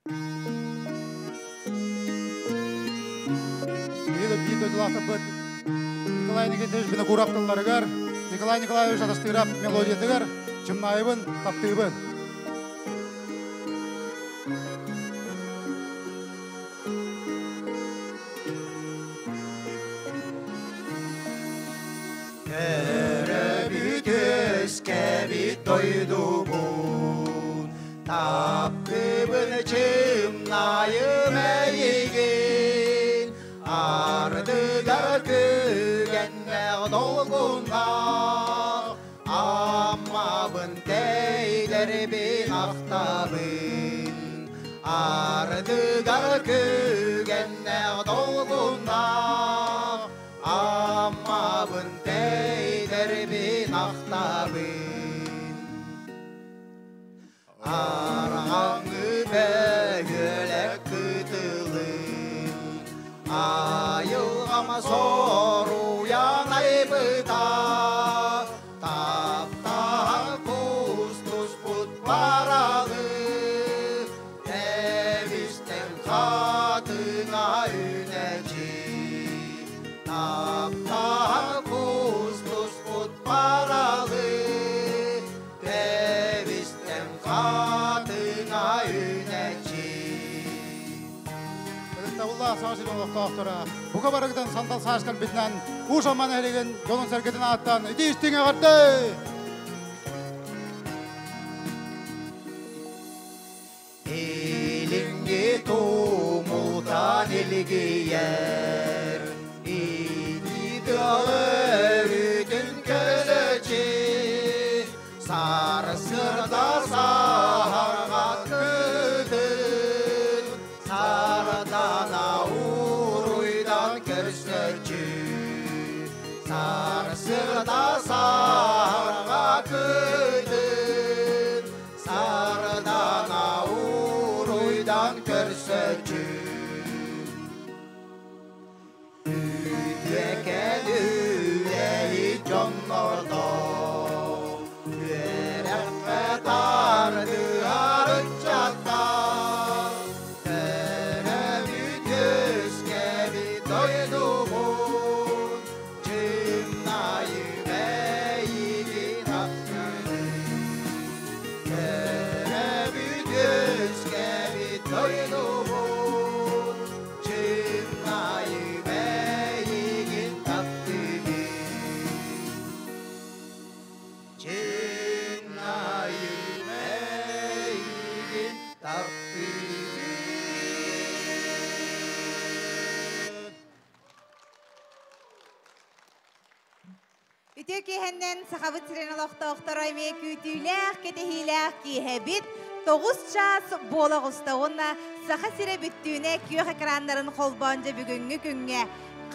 Биир биир дойдулаахтарбыт Николай Никитич Винокуров тылларыгар, Николай Николаевич Атастыырап мелодиятыгар Чымнаайыбын таптыыбын. Көрөбүт үөскэбит дойдубун, таптыыбын чымнаайым эйигин, ардыгар күгэннээх долгуннаах, Аммабын тэйдэрбин ахтабын, ардыгар күгэннээх долгуннаах, Аммабын тэйдэрбин ахтабын. Арҕаҥы бөһүөлэк кытылын, айылҕама соруйан айбыта, таптаһан кустуспут баралы, тэбистэн хатыҥа үнэчи. Таптаһан кустуспут баралы, тэбистэн хатыҥа үнэчи. Ытыктабыллаах Саха сирин олохтоохторо, бука барыгытын сандал саас кэлбитинэн Уус Амма нэһилиэгин дьонун-сэргэтин ааттаан итии истиҥ эҕэрдэ! Илиҥҥи тумултан илгийэр, итии тыал өрүтүн көлөчү, сарсыарда саһарҕа кытын, сардана уруйдан көрсөчү. Сарсыарда саһарҕа кытын, сардана уруйдан көрсөчү. Үтүөкэн үлэһит дьоннордоох, үөрэххэ тардыһар ыччаттар, төрөөбүт үөскээбит дойдубут, Чымнайым эйигин ахтыыбын. Төрөөбүт үөскээбит дойдубут, Чымнайым эйигин таптыыбын. Чымнайым эйигин таптыыбын. Үтүө киэһэннэн Сахабыт сирин олохтоохторо эмиэ күүтүүлээх, кэтэһиилээх киэһэбит 9 чаас буола оҕуста уонна Саха сирэ бүттүүнэ күөх экраннарын холбоон дьэ бүгүҥҥү күҥҥэ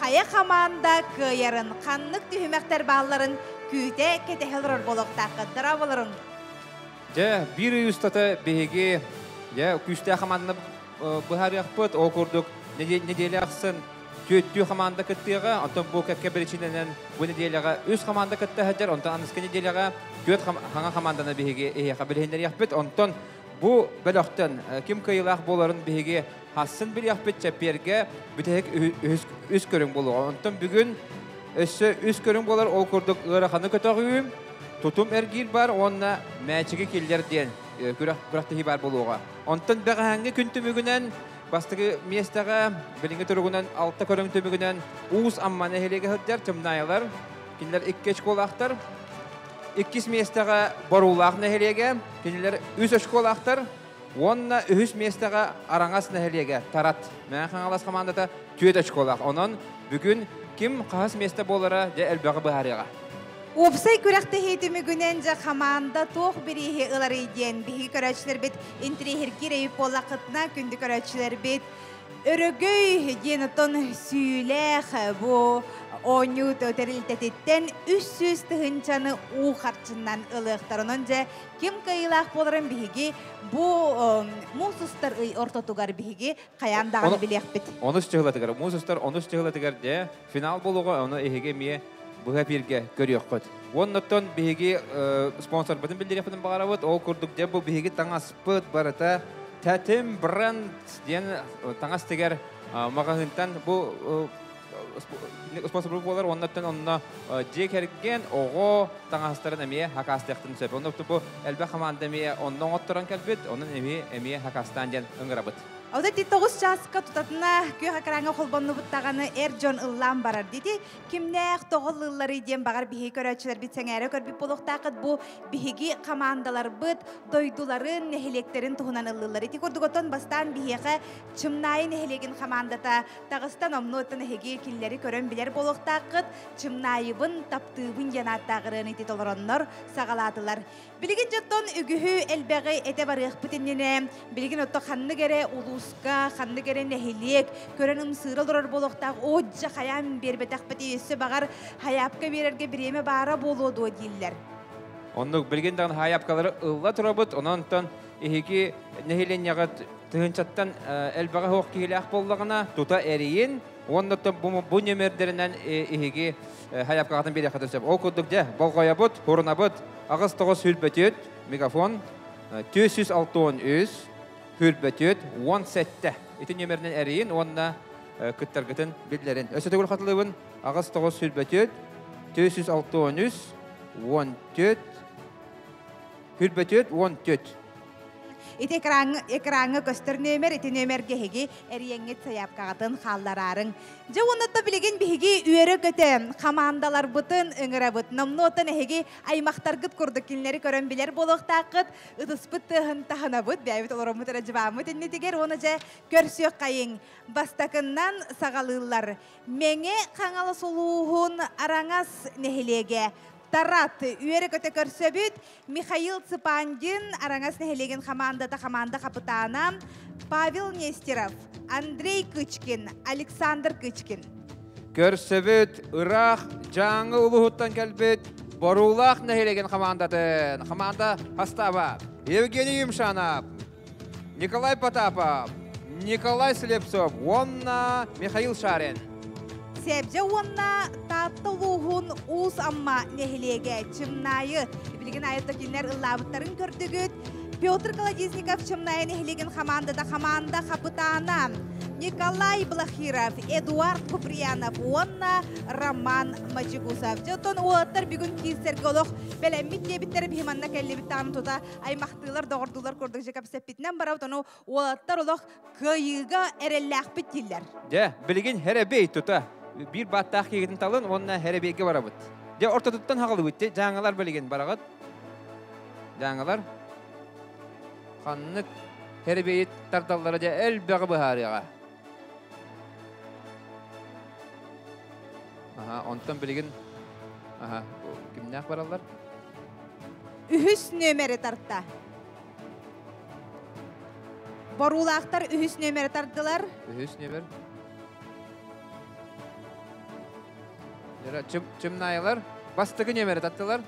хайа хамаанда кыайарын, ханнык түһүмэхтэр баалларын күүтэ кэтэһэ олорор буолуохтааххыт. Дорооболоруҥ! Дьэ, биир ый устата биһиги дьэ күүстээх хамаанданы быһаарыахпыт. Ол курдук нэдиэлэ ахсын түөртүү хамаанда кыттыаҕа, онтон бу кэккэ биричиинэнэн бу нэдиэлэҕэ үс хамаанда кытта сылдьар, онтон аныгыскы нэдиэлэҕэ түөрт хаҥа хамаанданы биһиги эһиэхэ билиһиннэриэхпит. Онтон бу бөлөхтөн ким кыайыылаах буоларын биһиги хассын билиэхпит, чэппиэргэ бүтэһик үһүс көрүҥ буолуоҕа. Онтон бүгүн өссө үс көрүҥ буолар, ол курдук ыараханы көтөҕүү, тутум эргиир бар уонна мээчиги киллэр диэн күрэхтэһии баар буолуоҕа. Онтон бэҕэһээҥҥи күн түмүгүнэн бастакы миэстэҕэ билиҥҥи туругунан алта көрүҥ түмүгүнэн Уус Амма нэһилиэгэ сылдьар Чымнаайалар, кинилэр икки очколаахтар. Иккис миэстэҕэ Боруулаах нэһилиэгэ, кинилэр үс очколаахтар. Уонна үһүс миэстэҕэ Араҥас нэһилиэгэ Тарат Мэҥэ Хаҥалас хамаандата түөрт очколаах. Онон бүгүн ким хаһыс миэстэ буолара дьэ элбэҕи быһаарыаҕа. Уопсай күрэхтэһии түмүгүнэн дьэ хамаанда туох бирииһи ыларый диэн биһиги көрөөччүлэрбит интириэһиргиир эбит буоллаххытына, күндү көрөөччүлэрбит, Өрөгөй диэн оттон сүүлээх бу оонньуу тэрилтэтиттэн 300 тыһыынчаны уу харчынан ылыахтар. Онон дьэ ким кыайыылаах буоларын биһиги бу муус устар ый ортотугар биһиги хайаан даҕаны билиэхпит. Онус чыһылатыгар, муус устар онус чыһылатыгар дьэ финал буолуоҕа, ону эһиги эмиэ быһа эпииргэ көрүөххүт. Уоннаттан биһиги спонсорбытын биллэриэхпитин баҕарабыт. Ол курдук дьэ бу биһиги таҥаспыт барыта Тэтим бренд диэн таҥас тигэр маҕаһыынтан бу способу буолар оннуттан онно дьиэ кэргэн оҕо таҥастарын эмиэ хакаастыахтын сөп. Онно бу элбэх хамаанда эмиэ онно оҥотторон кэлбит, онон эмиэ эмиэ хакаастаан диэн ыҥырабыт. Ода ти 9 чааска тутатына күөх экраҥҥа холбоннубут даҕаны эр дьон ыллаан барар дити. Кимнээх тоҕо ыллыылларый диэн баҕар биһиги көрөөччүлэрбит сэҥээрэ көрбүт буолуохтааххыт. Бу биһиги хамаандаларбыт дойдуларын, нэһилиэктэрин туһунан ыллыыллар. Ити курдук оттон бастаан биһиэхэ Чымнаайы нэһилиэгин хамаандата таҕыстан омнуоттан эһиги киллэри көрөн билэр буолуохтааххыт. Чымнаайыбын таптыыбын диэн ааттаах ырыаны ити толороннор саҕалаатылар. Билигин дьоттон үгүһү элбэҕи этэ барыахпыт иннинэ, билигин отто ханнык эрэ улууска, ханнык эрэ нэһилиэк көрөн ымсыыра олорор буолуохтаах, оо дьэ хайаан биэрбэтэхпит өссө баҕар хайаапка биэрэргэ бириэмэ баара буолуо дуо дииллэр. Оннук билигин даҕаны хайаапкалары ылла турабыт, онон эһиги нэһилиэнньэҕит тыһыынчаттан элбэҕи суох киһилээх буоллаҕына, тута эрийин, уонна бу нөмердэринэн эһиги хайаапкаҕытын биэриэххитин сөп. Ол курдук дьэ, болҕойобут, хурунабыт, 8 9 хүрбөтүөт, мегафон, 463, хүрбөтүөт, 17. Ити нөмеринэн эрийин уонна кыттаргытын биллэрин. Өссө төгүл хатылыбын, 8 9 хүрбөтүөт, 463, 14, хүрбөтүөт, 14. Ити экраҥҥа, экраҥҥа көстөр нүөмэр, ити нүөмэргэ эһиги эрийэҥҥит сайаапкаҕытын хааллараарыҥ. Дьэ уонна билигин биһиги үөрэ-көтө хамаандаларбытын ыҥырабыт. Номнуотан эһиги аймахтаргыт курдук кинилэри көрөн билэр буолуохтааххыт. Ытыспыт тыаһын таһынабыт, бэйэбит олороммут эрэ дьыбааммыт иннитигэр уонна дьэ көрсүөххэйиҥ. Бастакыннан саҕалыыллар. Мэҥэ Хаҥалас улууһун Араҥас нэһилиэгэ Тарат үөрэ-көтө көрсөбүт. Михаил Цыпандин, Араҥас нэһилиэгин хамаандата хамаанда хапытаана, Павел Нестеров, Андрей Кычкин, Александр Кычкин. Көрсөбүт ыраах Дьааҥы улууһуттан кэлбит Боруулаах нэһилиэгин хамаандатын хамаанда хастааба Евгений Юмшанов, Николай Потапов, Николай Слепцов уонна Михаил Шарин. Сэбдьэ уонна Таатта улууһун Уус Амма нэһилиэгэ Чымнаайы билигин айытта кинилэр ыллаабыттарын көрдүгүт. Петр Колодезников Чымнаайы нэһилиэгин хамаандата хамаанда хапытаана Николай Блахиров, Эдуард Куприянов уонна Роман Мачигусов. Дьэ, оттон уолаттар бүгүн киирсэргэ олох бэлэммит диэбиттэрэ биһи манна кэллибит тааны тута аймахтыылар, доҕордуулар курдук дьэ кэпсэппитинэн барабыт. Ону уолаттар олох кыайыыга эрэллээхпит дииллэр. Дьэ, билигин Хэрэбэй тута биир бааттаах киһитин талын уонна Хэрэбэйгэ барабыт. Дьэ, ортотуттан хаҕылыбыт. Дьэ, дьааҥылар билигин бараҕыт. Дьааҥылар ханнык Хэрэбэйи тардаллара дьэ элбэҕи быһаарыаҕа. Аха, онтон билигин аха, кимнээх бараллар? Үһүс нүөмэри тарта. Боруулаахтар үһүс нүөмэри тардылар. Үһүс нүөмэр. Чымнаайылар бастакы нүөмэри таттылар.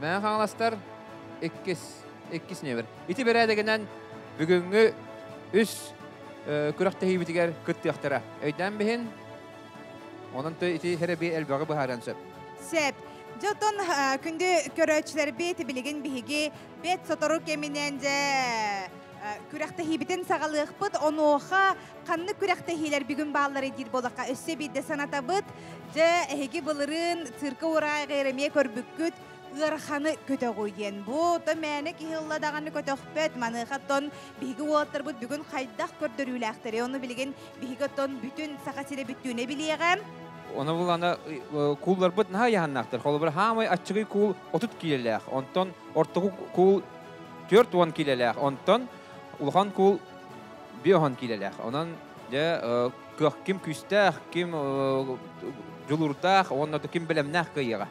Мэҥэ Хаҥаластар иккис, иккис нүөмэр. Ити бэрээдэгинэн бүгүҥҥү үс күрэхтэһиибитигэр кыттыахтара. Өйдөөн биһин, онон ити хэрэби элбэҕи быһааран сөп. Сөп. Дьэ, оттон күндү көрөөччүлэрбит билигин биһиги бэт сотору кэминэн дьэ күрэхтэһиибитин саҕалыахпыт. Онуоха ханнык күрэхтэһиилэр бүгүн баалларый диир буоллахха өссө биирдэ санатабыт. Дьэ, эһиги былырыын цирка урааҕы эмиэ көрбүккүт ыараханы көтөҕүү диэн. Бу то мээнэ киһи ылла даҕаны көтөхпөт. Маныаха оттон биһиги уолаттарбыт бүгүн хайдах көрдөрүүлээхтэрий? Ону билигин биһиги оттон бүтүн Саха сирэ бүттүүнэ билиэҕэ. Оны булана куулларбыт наһаа яһаннаахтар. Холобур, хаамай аччыгый куул 30 киилэлээх, онтон ортоку куул 40 киилэлээх, онтон улахан куул 50 киилэлээх. Онон дьэ кыах ким күүстээх, ким дьулуурдаах уонна ким бэлэмнээх кыайыаҕа.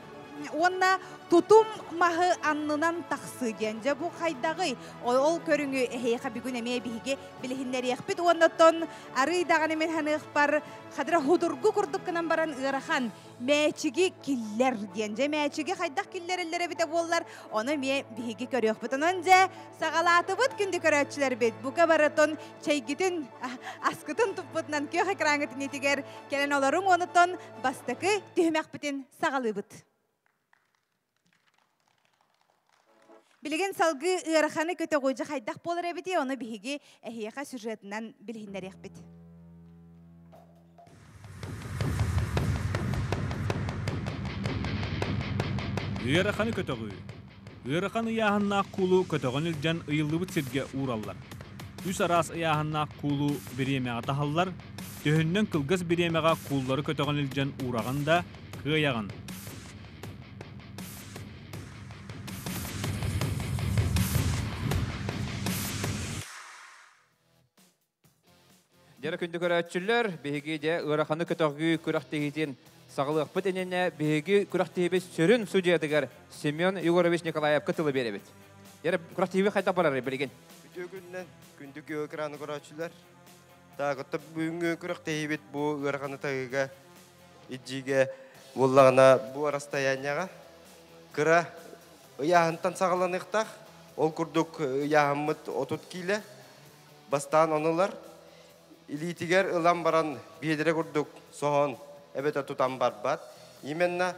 Уонна тутум маһы аннынан тахсыы диэн. Дьэ бу хайдаҕый? Ол көрүҥү эһиэхэ бүгүн эмиэ биһиги билиһиннэриэхпит уонна оттон арыый даҕаны мин ханыахпар хадыра худургу курдук гынан баран ыарахан мээчиги киллэр диэн. Дьэ мээчиги хайдах киллэрэллэр эбитэ буоллар, ону эмиэ биһиги көрүөхпүт. Онон дьэ саҕалаатыбыт күндү көрөөччүлэрбит. Бука барытын чэйгитин, аскытын туппутунан күөх экраҥҥыт иннитигэр кэлэн олоруҥ уонутон бастакы түһүмэхпитин саҕалыыбыт. Билигин салгыы ыараханы көтөҕүү хайдах буолар эбитий, ону биһиги эһиэхэ сюжетынан билиһиннэриэхпит. Ыараханы көтөҕүү. Ыарахан ыйааһыннаах куулу көтөҕөн илдьэн ыйыллыбыт сиргэ уураллар. Үс араас ыйааһыннаах куулу бириэмэҕэ таһаллар, төһөннөн кылгас бириэмэҕэ кууллары көтөҕөн илдьэн уураҕын да, кыайаҕын. Дьэрэ күндү көрөөччүлэр, биһиги дьэ ыараханы көтөҕүү күрэхтэһиитин саҕалыахпыт иннинэ биһиги күрэхтэһиибит сүрүн судьуйатыгар Семен Егорович Николаевка тылы биэрэбит. Дьэрэ күрэхтэһииби хайдах барарый билигин? Үтүө күннэн күндү экраны көрөөччүлэр. Таакытта бүгүҥҥү күрэхтэһиибит бу ыараханы таһыыга Иджигэ буоллаҕына бу расстояниеҕа кыра ыйааһынтан саҕаланыахтаах. Ол курдук ыйааһыммыт 30 киилэ. Бастаан онулар илиитигэр ылан баран биэдэрэ курдук соһон эбэтэ тутан барбат. Именно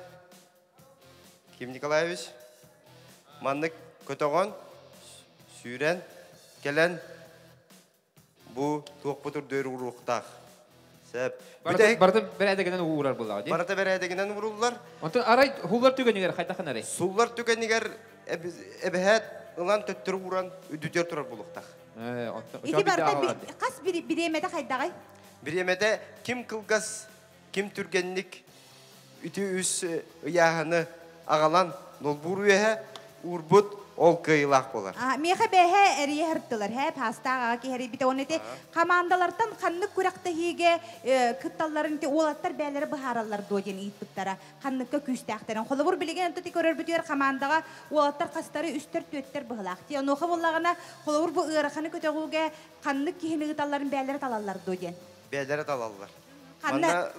Ким Николаевич маннык көтөҕөн, сүүрэн, кэлэн Бу туохпут үрдүөр ууруохтаах. Сөп. Барыта бэрээдэгинэн уурар буллаҕа дии. Барыта бэрээдэгинэн ууруллар. Онтон арай суллар түгэнигэр хайдахын арай? Суллар түгэнигэр эбэһээт ылан төттөрү ууран үрдүтүөр турар буолуохтаах. Ити барыта хас бириэмэтэ хайдаҕай? Бириэмэтэ ким кылгас, ким түргэнник Үтү үс ыйааһыны аҕалан долбуур үөһэ уурбут ол кыайыылаах буолар. Миэхэ бэһэ эрийэ һыртылар, һэ паастаах аҕа киһи эрийбитэ. Уонна ити хамаандалартан ханнык күрэхтэһиигэ кытталларын ити уолаттар бэйэлэрэ быһаараллар дуо диэн ыйыппыттара. Ханныкка күүстээхтэрин. Холобур, билигин ити көрөрбүтүгэр хамаандаҕа уолаттар хастары үстэр-түөттэр быһылаах. Ти онуоха буоллаҕына, холобур, бу ыараханы көтөҕүүгэ ханнык киһини ыыталларын бэйэлэрэ талаллар дуо диэн. Бэйэлэрэ талаллар. Манна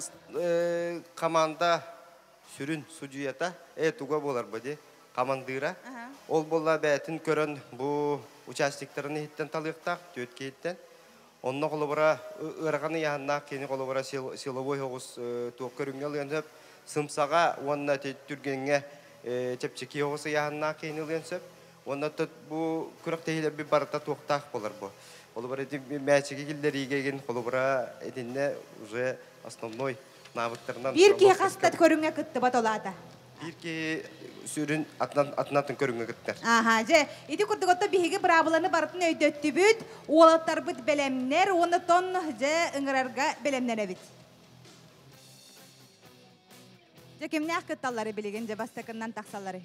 команда сүрүн судьуйата туга буолар бу ди командира. Ол буолла бэйэтин көрөн бу участниктарын иһиттэн талыахтаах түөрт киһиттэн. Онно холобура ыарахан ыйааһыннаах кини холобура силовой оҕус туох көрүҥҥэ ылыан сөп. Сымсаҕа уонна түргэҥҥэ чэпчэки оҕус ыйааһыннаах киһини ылыан сөп. Уонна бу күрэхтэһиилэрбит барыта туохтаах буолар бу. Холобура ити мээчиги киллэриигэ игин холобура итиннэ уже основной навыктарынан Биир киһи хаста көрүҥҥэ кыттыбат олаата. Биир киһи сүрүн атынан атынан көрүҥҥэ кыттар. Аха, дьэ, ити курдук отто биһиги быраабыланы барытын өйдөттүбүт, уолаттарбыт бэлэмнэр уонна тон дьэ ыҥырарга бэлэмнэнэбит. Дьэ кимнээх кытталлары билигин дьэ бастакыннан тахсаллары.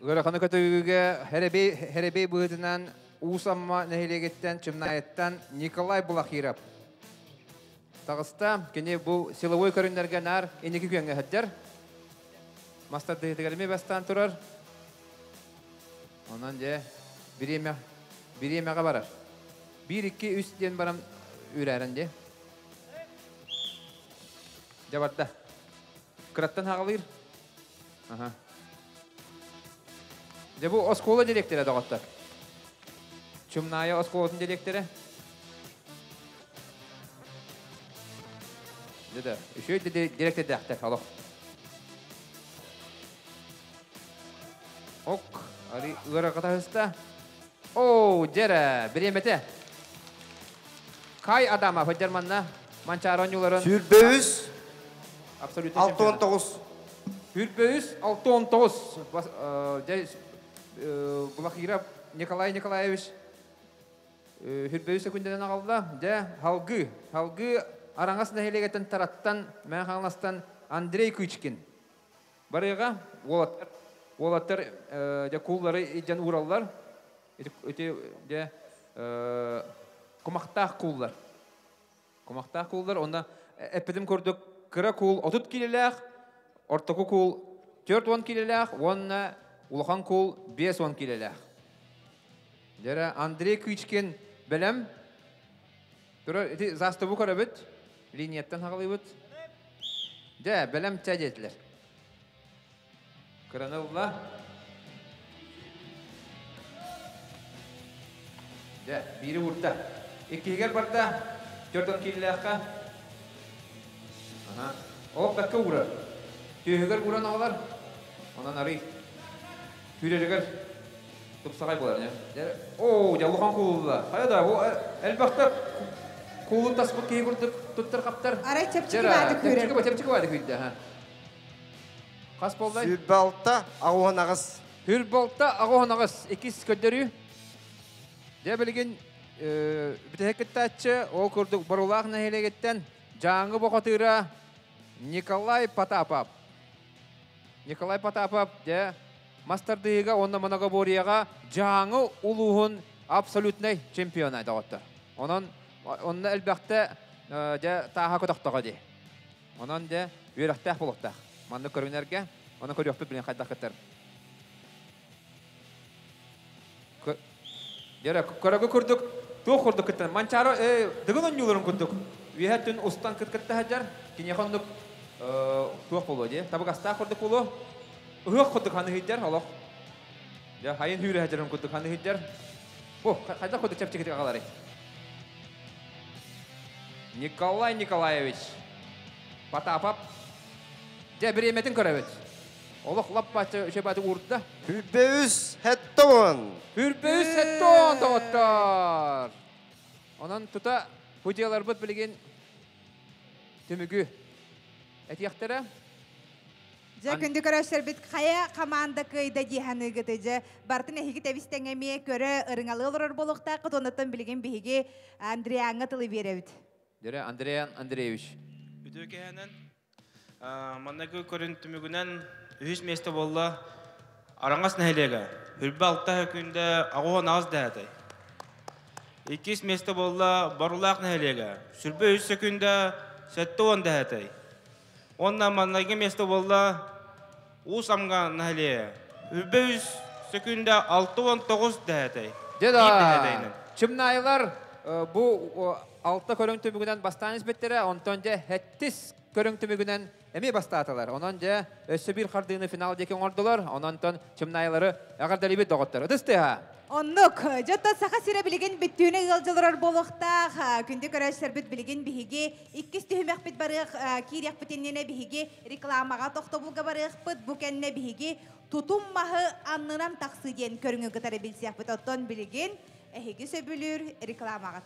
Ыараханы көтөгүүгэ Хэрэбэй быһыытынан Уус Амма нэһилиэгиттэн Чымнаайыттан Николай Булахиров таҕыста. Кини бу силовой көрүҥнэргэ наар инники күөҥҥэ сылдьар. Мастардыһытыгар эмиэ бастаан турар. Онон дьэ бириэмэ бириэмэҕэ барар. Биир, икки, үс диэн баран үрээрэн дьэ. Дьэ барда. Кыраттан хаҕалыыр. Аха. Дьэ бу оскуола директора доҕоттор. Чумнаайа оскуолатын директора. Дьэ да, үчүгэй да директордаахтар олох. Ок, ары ыарахатаһыста. Оо, дьэрэ, бириэмэтэ. Кай Адама Фадерманна Манчаары оонньууларын Сүүрбэ үс абсолютно алта чемпиона. он тоҕус. 23 69 дьэ Булахиров Николай Николаевич 23 секундэнэн аҕалла. Дьэ, Халгы. Халгы Араҥас нэһилиэгиттэн Тараттан, Мэҥэ Хаҥаластан Андрей Кычкин. Барыаҕа уолаттар уолаттар дьэ кууллары илдьэн уураллар. Ити, ити дьэ кумахтаах кууллар. Кумахтаах кууллар онно эппитим курдук кыра куул 30 киилэлээх, ортоку куул 40 киилэлээх уонна улахан куул 50 киилэлээх. Дьэрэ Андрей Кычкин бэлэм. Турар ити заставу көрөбүт. Линияттан хаҕалыыбыт. Дьэ, бэлэм чэ диэтилэр. Кыраны ылла. Дьэ, биири уурда. Иккиһигэр барда. 40 киилэлээххэ. Аха. Ол бэккэ уурар. Түөһүгэр ууран оҕолор. Онон арый. Күүрэригэр. Тупсаҕай буолар. Оо, дьэ улахан куулла. Хайа да, бу элбэхтэ куулун таспыт киһи курдук туттар хаптар. Арай чэпчэки баады күүрэр. Чэпчэки чэпчэки баады күйдэ. Хас боллай? Сүрбалта ағуан ағыс. Хүрбалта ағуан ағыс. Икис көддөрүү. Дьэ билигин бүтэһик кыттааччы ол курдук Борулаах нэһилиэгиттэн Дьааҥы бохотыыра Николай Потапов. Николай Потапов дьэ мастардыыга уонна многоборьеҕа Дьааҥы улууһун абсолютнай чемпиона доҕоттор. Онон онно элбэхтэ дьэ тааһа көтөхтөҕө дии. Онон дьэ үөрэхтээх буолуохтаах. Маннык көрүҥнэргэ оны көрүөхпүт билин хайдах кыттар. Дьэрэ, көрөгү курдук, туох курдук кыттан, Манчаары дыгын онньууларын курдук, үөһэ түн устан кыт кытта сылдьар, киниэхэ оннук туох буолуо дии, табыгастаах курдук буолуо, ыһыах курдук ханы сылдьар, олох. Дьэ, хайын хүүрэ сылдьарын курдук ханы сылдьар. Бу, хайдах курдук чэпчэкитик аҕаларый? Николай Николаевич Потапов. Дьэ, бириэмэтин көрөбүт. Олох лаппачча үчэбаты уурда. Хүрбеүс хеттон. Хүрбеүс хеттон доҕоттор. Онон тута судьяларбыт билигин түмүгү этиэхтэрэ. Дьэ, күндү көрөөччүлэрбит, хайа команда кыайда дии саныыгыт? Дьэ, бартын эһиги тэбис-тэҥ эмиэ көрө ырыҥалыы олорор буолуохтааххыт, оннуттан билигин биһиги Андриаҥҥа тылы биэрэбит. Дьэ, Андриан Андреевич. Үтүө кэһэнэн манныгы көрүн түмүгүнэн үһүс миэстэ буолла Араҥас нэһилиэгэ. Хүрбэ алта күндэ аҕуһун аҕыс дэһэтэй. Иккис миэстэ буолла Борулаах нэһилиэгэ. Сүрбэ үс секүндэ 70 дэһэтэй. Онна манныгы миэстэ буолла Уус Амга нэһилиэгэ. Хүрбэ үс секүндэ 69 дэһэтэй. Дьэ да, Чымнаайылар бу алта көрүҥ түмүгүнэн бастаан испиттэрэ, онтон дьэ хэттис көрүҥ түмүгүнэн эмиэ бастаатылар. Онон дьэ өссө биир хардыыны финал диэки оҥордулар. Ононтон Чымнаайылары эҕэрдэлиибит доҕоттор. Ытыс тыаһа! Оннук, дьэ Саха сирэ билигин бүттүүнэ ыалдьыларар буолуохтаах. Күндү көрөөччүлэрбит, билигин биһиги иккис түһүмэхпит барыах киириэхпит иннинэ биһиги рекламаҕа тохтобулга барыахпыт. Бу кэннэ биһиги тутум маһы аннынан тахсыы диэн көрүҥү кытары билсиэхпит. Оттон билигин эһиги сөбүлүүр рекламаҕыт.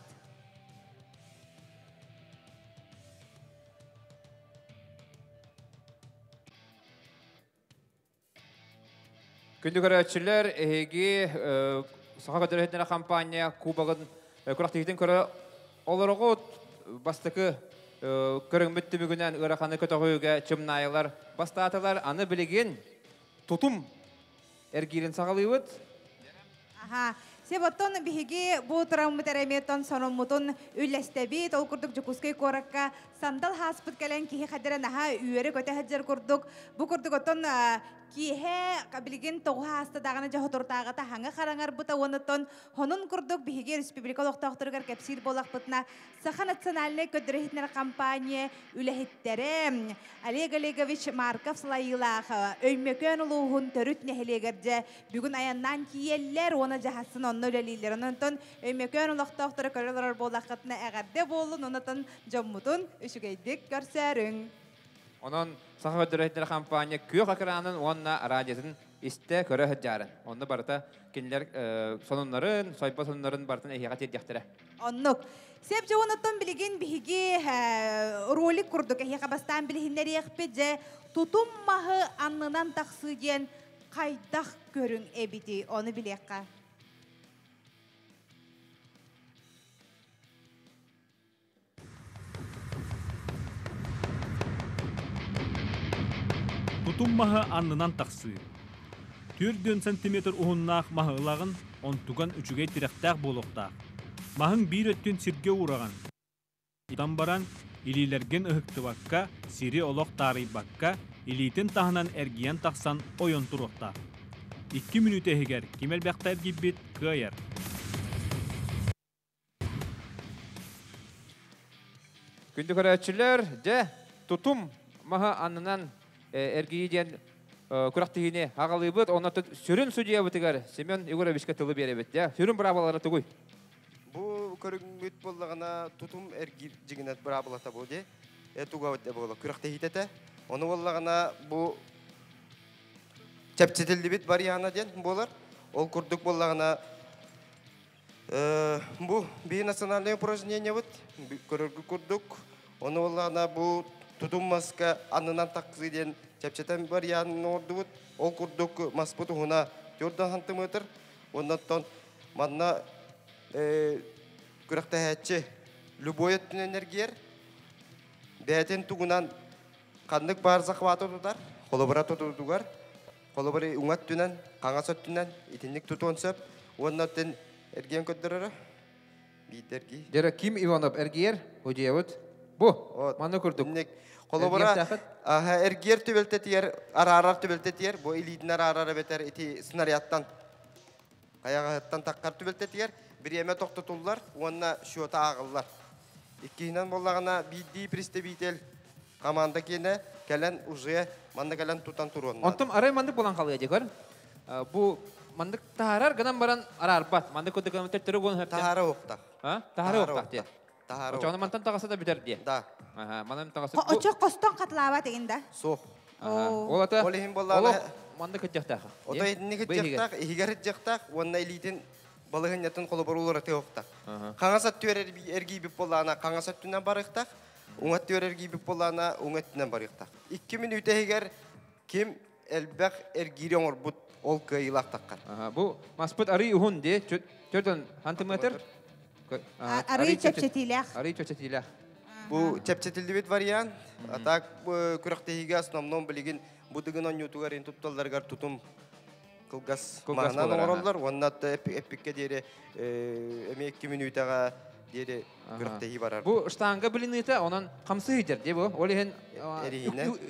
Күндү көрөөччүлэр, эһиги Саха көтөрөһүтүнэ компания кубогын күрэхтэһиитин көрө олороҕут. Бастакы көрүҥмүт түмүгүнэн ыараханы көтөҕүүгэ Чымнаайылар бастаатылар. Аны билигин тутум эргиирин саҕалыыбыт. Аха. Себоттон биһиги бу тураммыт эремиэтон сонуммутун үллэстэбит. Ол курдук Дьокуускай куоракка сандал хааспыт кэлэн киһи хадера наһаа үөрэ көтө сылдьар курдук. Бу курдук оттон киэһэ билигин тоҕу хааста даҕаны дьоһотуртааҕыта хаҥа хараҥарбыта уонуттан хонун курдук биһиги республика олохтоохторугар кэпсиир буолахпытына Саха национальнай көдөрөһүтүнэр компания үлэһиттерэ Олег Олегович Марков салайыылаах Өймөкөөн улууһун төрүт нэһилиэгэр дьэ бүгүн аяннаан киийэллэр уона дьаһасын онно үлэлииллэр. Онон Өймөкөөн олохтоохторо көрө олорор буоллаххытына эҕэрдэ буоллун, онотон дьоммутун үчүгэйдик көрсөөрүҥ. Онон Саха көдөрөһүтүнэр компания күөх экранын уонна радиотын истэ көрө сылдьаарын. Онно барыта кинилэр сонуннарын, сойбо сонуннарын барытын эһиэхэ тиэрдиэхтэрэ. Оннук. Сеп жуунуттан билигин биһиги ролик курдук эһиэхэ бастаан билиһиннэриэхпит дьэ тутум маһы аннынан тахсыы диэн хайдах көрүҥ эбити ону билиэххэ. Тутум маһы аннынан тахсыы. 4 сантиметр уһуннаах маһы ылаҕын, онтуган үчүгэй тирэхтээх буолуохтаах. Маһыҥ биир өттүн сиргэ уураҕын. Итан баран, илиилэргин ыһыктыбакка, сири олох таарыйбакка, илиитин таһынан эргийэн тахсан ойон туруохтаах. 2 мүнүүтэ иһигэр ким элбэхтэ эргийбит кыайар. Күндү көрөөччүлэр, дьэ, тутум маһы аннынан эргийии диэн күрэхтэһиини аҕалыыбыт. Онно сүрүн судьуйабытыгар Семен Егоровичка тылы биэрэбит. Дьэ, сүрүн быраабалара тугуй? Бу көрүҥмүт буоллаҕына тутум эргиир дьиҥинэн быраабылата бу дии. Туга буола күрэхтэһиитэтэ. Ону буоллаҕына бу чэпчэтиллибит вариана диэн буолар. Ол курдук буоллаҕына бу биһи национальное упражнениебыт көрөргү курдук. Ону буоллаҕына бу тутум маска аннынан тахсыы диэн чэпчэтэн варианын оҥордубут. Ол курдук маспыт уһуна 4 сантиметр. Оннуттан манна күрэхтэһээччи любой өттүнэн эргийэр. Бэйэтин тугунан ханнык баар захваты тутар, холобура тутуутугар, холобура уҥа өттүнэн, хаҥас өттүнэн итинник тутуон сөп. Уонна өттүн эргиэн көрдөрөрө. Биирдэ эргий. Дьэ, Ким Иванов эргийэр, удьуйабыт. Бу, манна курдук. Холобура, эргиэр түбэлтэтигэр, араарар түбэлтэтигэр, бу илиитин араарар эбэтэр ити снарядтан хайаҕаһыттан таххар түбэлтэтигэр бириэмэ тохтотуллар уонна счета ааҕыллар. Иккиһинэн буоллаҕына, биирдии представитель команда киэнэ кэлэн уже манна кэлэн тутан туруонна. Онтум арай маннык буолан халыа дьэ Бу маннык таһаарар гынан баран араарбат. Маннык курдук төттөрү гон хөптөн. Таһаара уохтах. Таһаара уохтах диэ. Таһаара. Очоҕуна мантан таҕаса да бүтэр диэ. Да. Манан таҕаса. Очо костон хатылаабат игин да. Суох. Ол ата. Ол иһин буоллаҕына. Маннык кыдьахтаах. Ото итинник кыдьахтаах, иһигэр кыдьахтаах уонна илиитин балыһынньатын холобуруулара тыһыахтаах. Хаҥас өттүгэр эргийбит буоллаҕына хаҥас өттүнэн барыахтаах, уҥа өттүгэр эргийбит буоллаҕына уҥа өттүнэн барыахтаах. 2 мүнүүтэ иһигэр ким элбэх эргиири оҥорбут ол кыайыылаах таххар. Бу маспыт арый уһун дии, 4 сантиметр. Арый чэпчэтиилээх. Арый чэпчэтиилээх. Бу чэпчэтиллибит вариант. А так күрэхтэһиигэ основном билигин бу дыгын оонньуутугар ин тутталларыгар тутум кылгас маһынан оҥороллор уонна эппиккэ диэри эмиэ 2 мүнүүтэҕэ диэри күрэхтэһии барар. Бу штанга билиниитэ онон хамсыы сылдьар дии бу. Ол иһин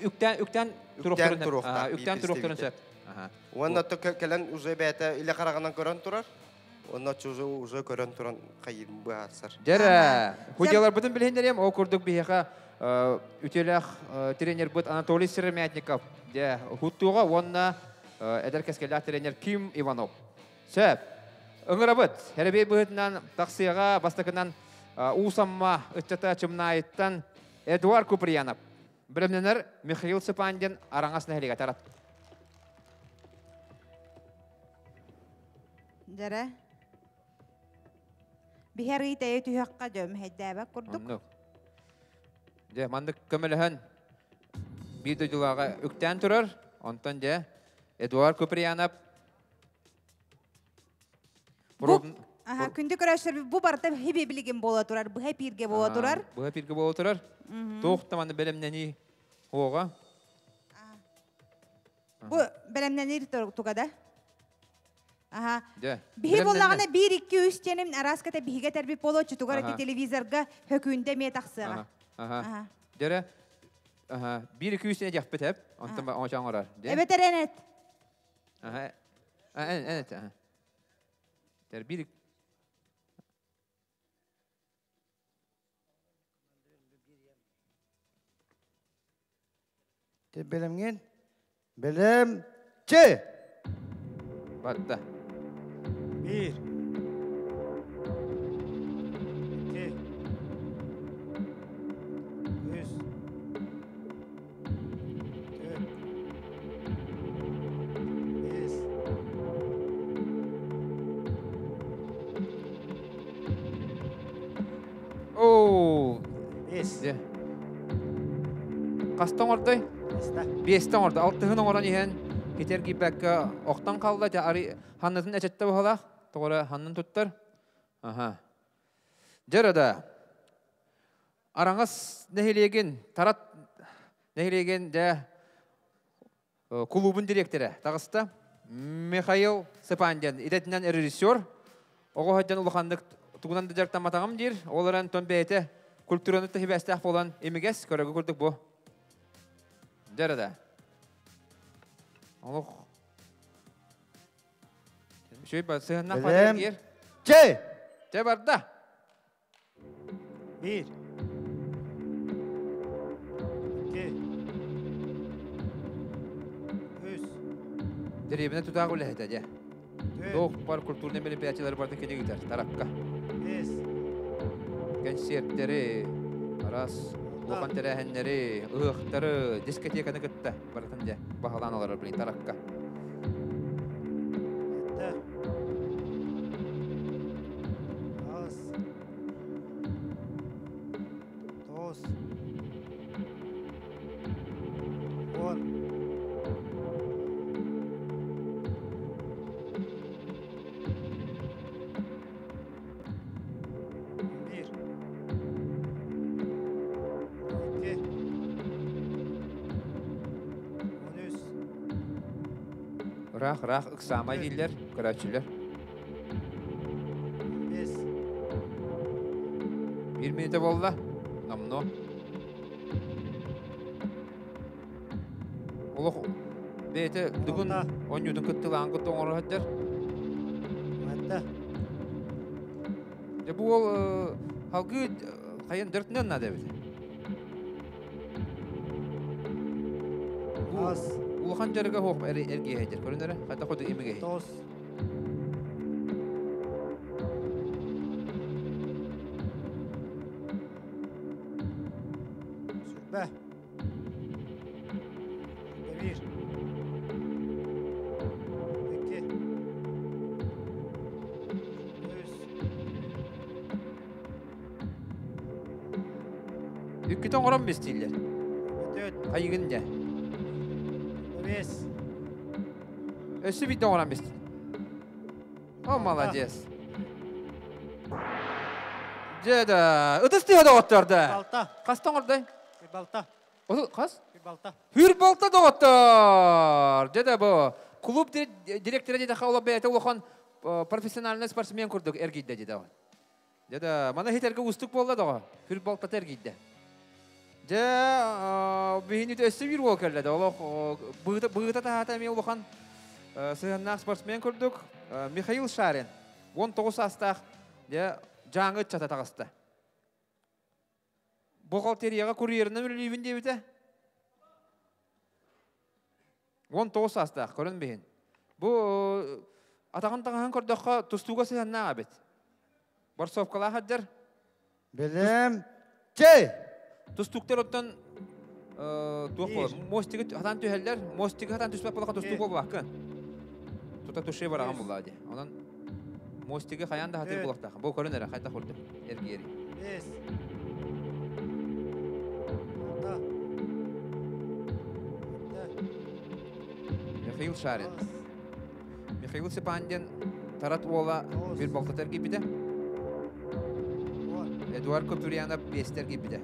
үктээн үктээн үктээн туруохтарын сөп. Уонна кэлэн уже бэйэтэ илэ хараҕынан көрөн турар. Онно уже уже көрөн туран хайыр быһаарсар. Дьэрэ, худьяларбытын билиһиннэриэм, ол курдук биһиэхэ үтүөлээх тренербит Анатолий Сыромятников, дьэ, хуттуга уонна эдэр кэскиллээх тренер Ким Иванов. Сөп. Ыҥырабыт. Хэрэбиэй быһыытынан тахсыаҕа бастакынан Уус Амма ыччата Чымнаайыттан Эдуард Куприянов. Бэлэмнэнэр Михаил Цыпандин Араҥас нэһилиэгэ тарат. Дьэрэ. Биһэр ый тэйэ түһүөххэ дьөм хэйдээбэт курдук. Оннук. Дьэ, маннык көмөлөһөн биир дойдулааҕа үктээн турар. Онтон дьэ, Эдуард Куприянов Бу күндү көрөөччүлэр бу барыта хиби билигин буола турар, быһа пииргэ буола турар. Быһа пииргэ буола турар. Туох да манна бэлэмнэнии хуоҕа. Бу бэлэмнэнир туга да? Аха. Биһи буоллаҕына 1 2 3 диэним араас ката биһигэ тэрбит буолуо чутугар ити телевизорга хөкүүндэ эмиэ тахсыаҕа. Аха. Дөрө 1 2 3 диэн диэхпит эп. Онтон оҥочо оҥорор. Эбэтэр эн эт. Аха. Эн эн эт. Тэр 1 Бэлэмҥин? Бэлэм. Че! Барда. 1 2 3 4 5 Оо! 5 Хаста оҥордой? Биэстэ оҥордо. Алтыһын оҥорон иһэн китер киирбэккэ охтон хаалла. Дьэ, ари ханнытын эчэттэ быһалаах. Тоҕо ханнын туттар. Аха. Дьэ да. Араҥас нэһилиэгин, Тарат нэһилиэгин дьэ кулуубун дириэктэрэ таҕыста. Михаил Сыпандин идэтинэн режиссер. Оҕо сылдьан улаханнык тугунан да дьарыктамматаҕым диир. Ол эрэн тон бэйэтэ культураны тэһибэстээх буолан имигэс көрөгү курдук бу. Дьэ да. Олох. Үчүгэй ба сыһыннах Бэлэм. Чэ! Чэ барда. 1 2 3 Дэриэбинэ тутаах үлэһитэ дьэ. Туох бар культурнай мероприятиелары барытын кини ыытар таракка. 5 Кэнсиэртэри, араас улахан тэрээһиннэри, ыһыахтары, дискотеканы кытта барытын дьэ баһылаан олорор билин таракка. 7. Тоғыз. Он. 11. 12. 13. Ыраах, ыраах ыксаама дииллэр, көрөөччүлэр. 5. Биир мүнүүтэ буолла. Номнуо. Олох бэйэтэ дугун оонньуутун кыттыылаан кытта оҥоро сылдьар. Алта. Дьэ бу уол салгыы хайын дөртүнэн наада эбит. Бу улахан дьарыга суох эргиэһэйдэр. Көрүн эрэ, хайдах курдук имигэһий. Тоҕус. Сүрбэ. 1. 2. 3. Үккүтэ оҥорон бистииллэр. 4. Хайыгын дьэ. 5. Өссө биирдэ оҥорон бистин. О, молодец. Дьэ да, ытыс тыаһа доҕоттор да. Балта. Хаста оҥордой? Балта. Хас? Балта. Хүр балта доҕоттор. Дьэ да бу. Клуб директора диэтэхэ олох бэйэтэ улахан профессиональный спортсмен курдук эргийдэ дии даҕа. Дьэ да, маны хитерге уустук буолла доҕо. Хүр балтата эргийдэ. Дьэ, биһини өссө биир уол кэллэ да, олох быыта таһаата эмиэ улахан сыһыаннаах спортсмен курдук Михаил Шарин 19 саастаах дьэ дьааҥы ыччата таҕыста. Бухгалтерияҕа курьерынан үлэлиибин диэбитэ. 19 саастаах, көрөн биһин. Бу атаҕын таҥаһын көрдөххө тустууга сыһыаннаах эбит. Борцовкалаах сылдьар. Бэлэм. Чэй! Тустууктар оттон туох буолар? Мостигы хатан түһэллэр. Мостигы хатан түспэт буоллахха тустуук буолбаккын. Тута туше бараҕан буллаа дии. Онон мостигы хайаан да хатыыр буолуохтаах. Бу көрүн эрэ хайдах курдук эргиэри. 5. 6. Михаил Шарин. Михаил Степандин Тарат уола bir балтата эргийбитэ. Эдуард Копюрянов биэстэ эргийбитэ.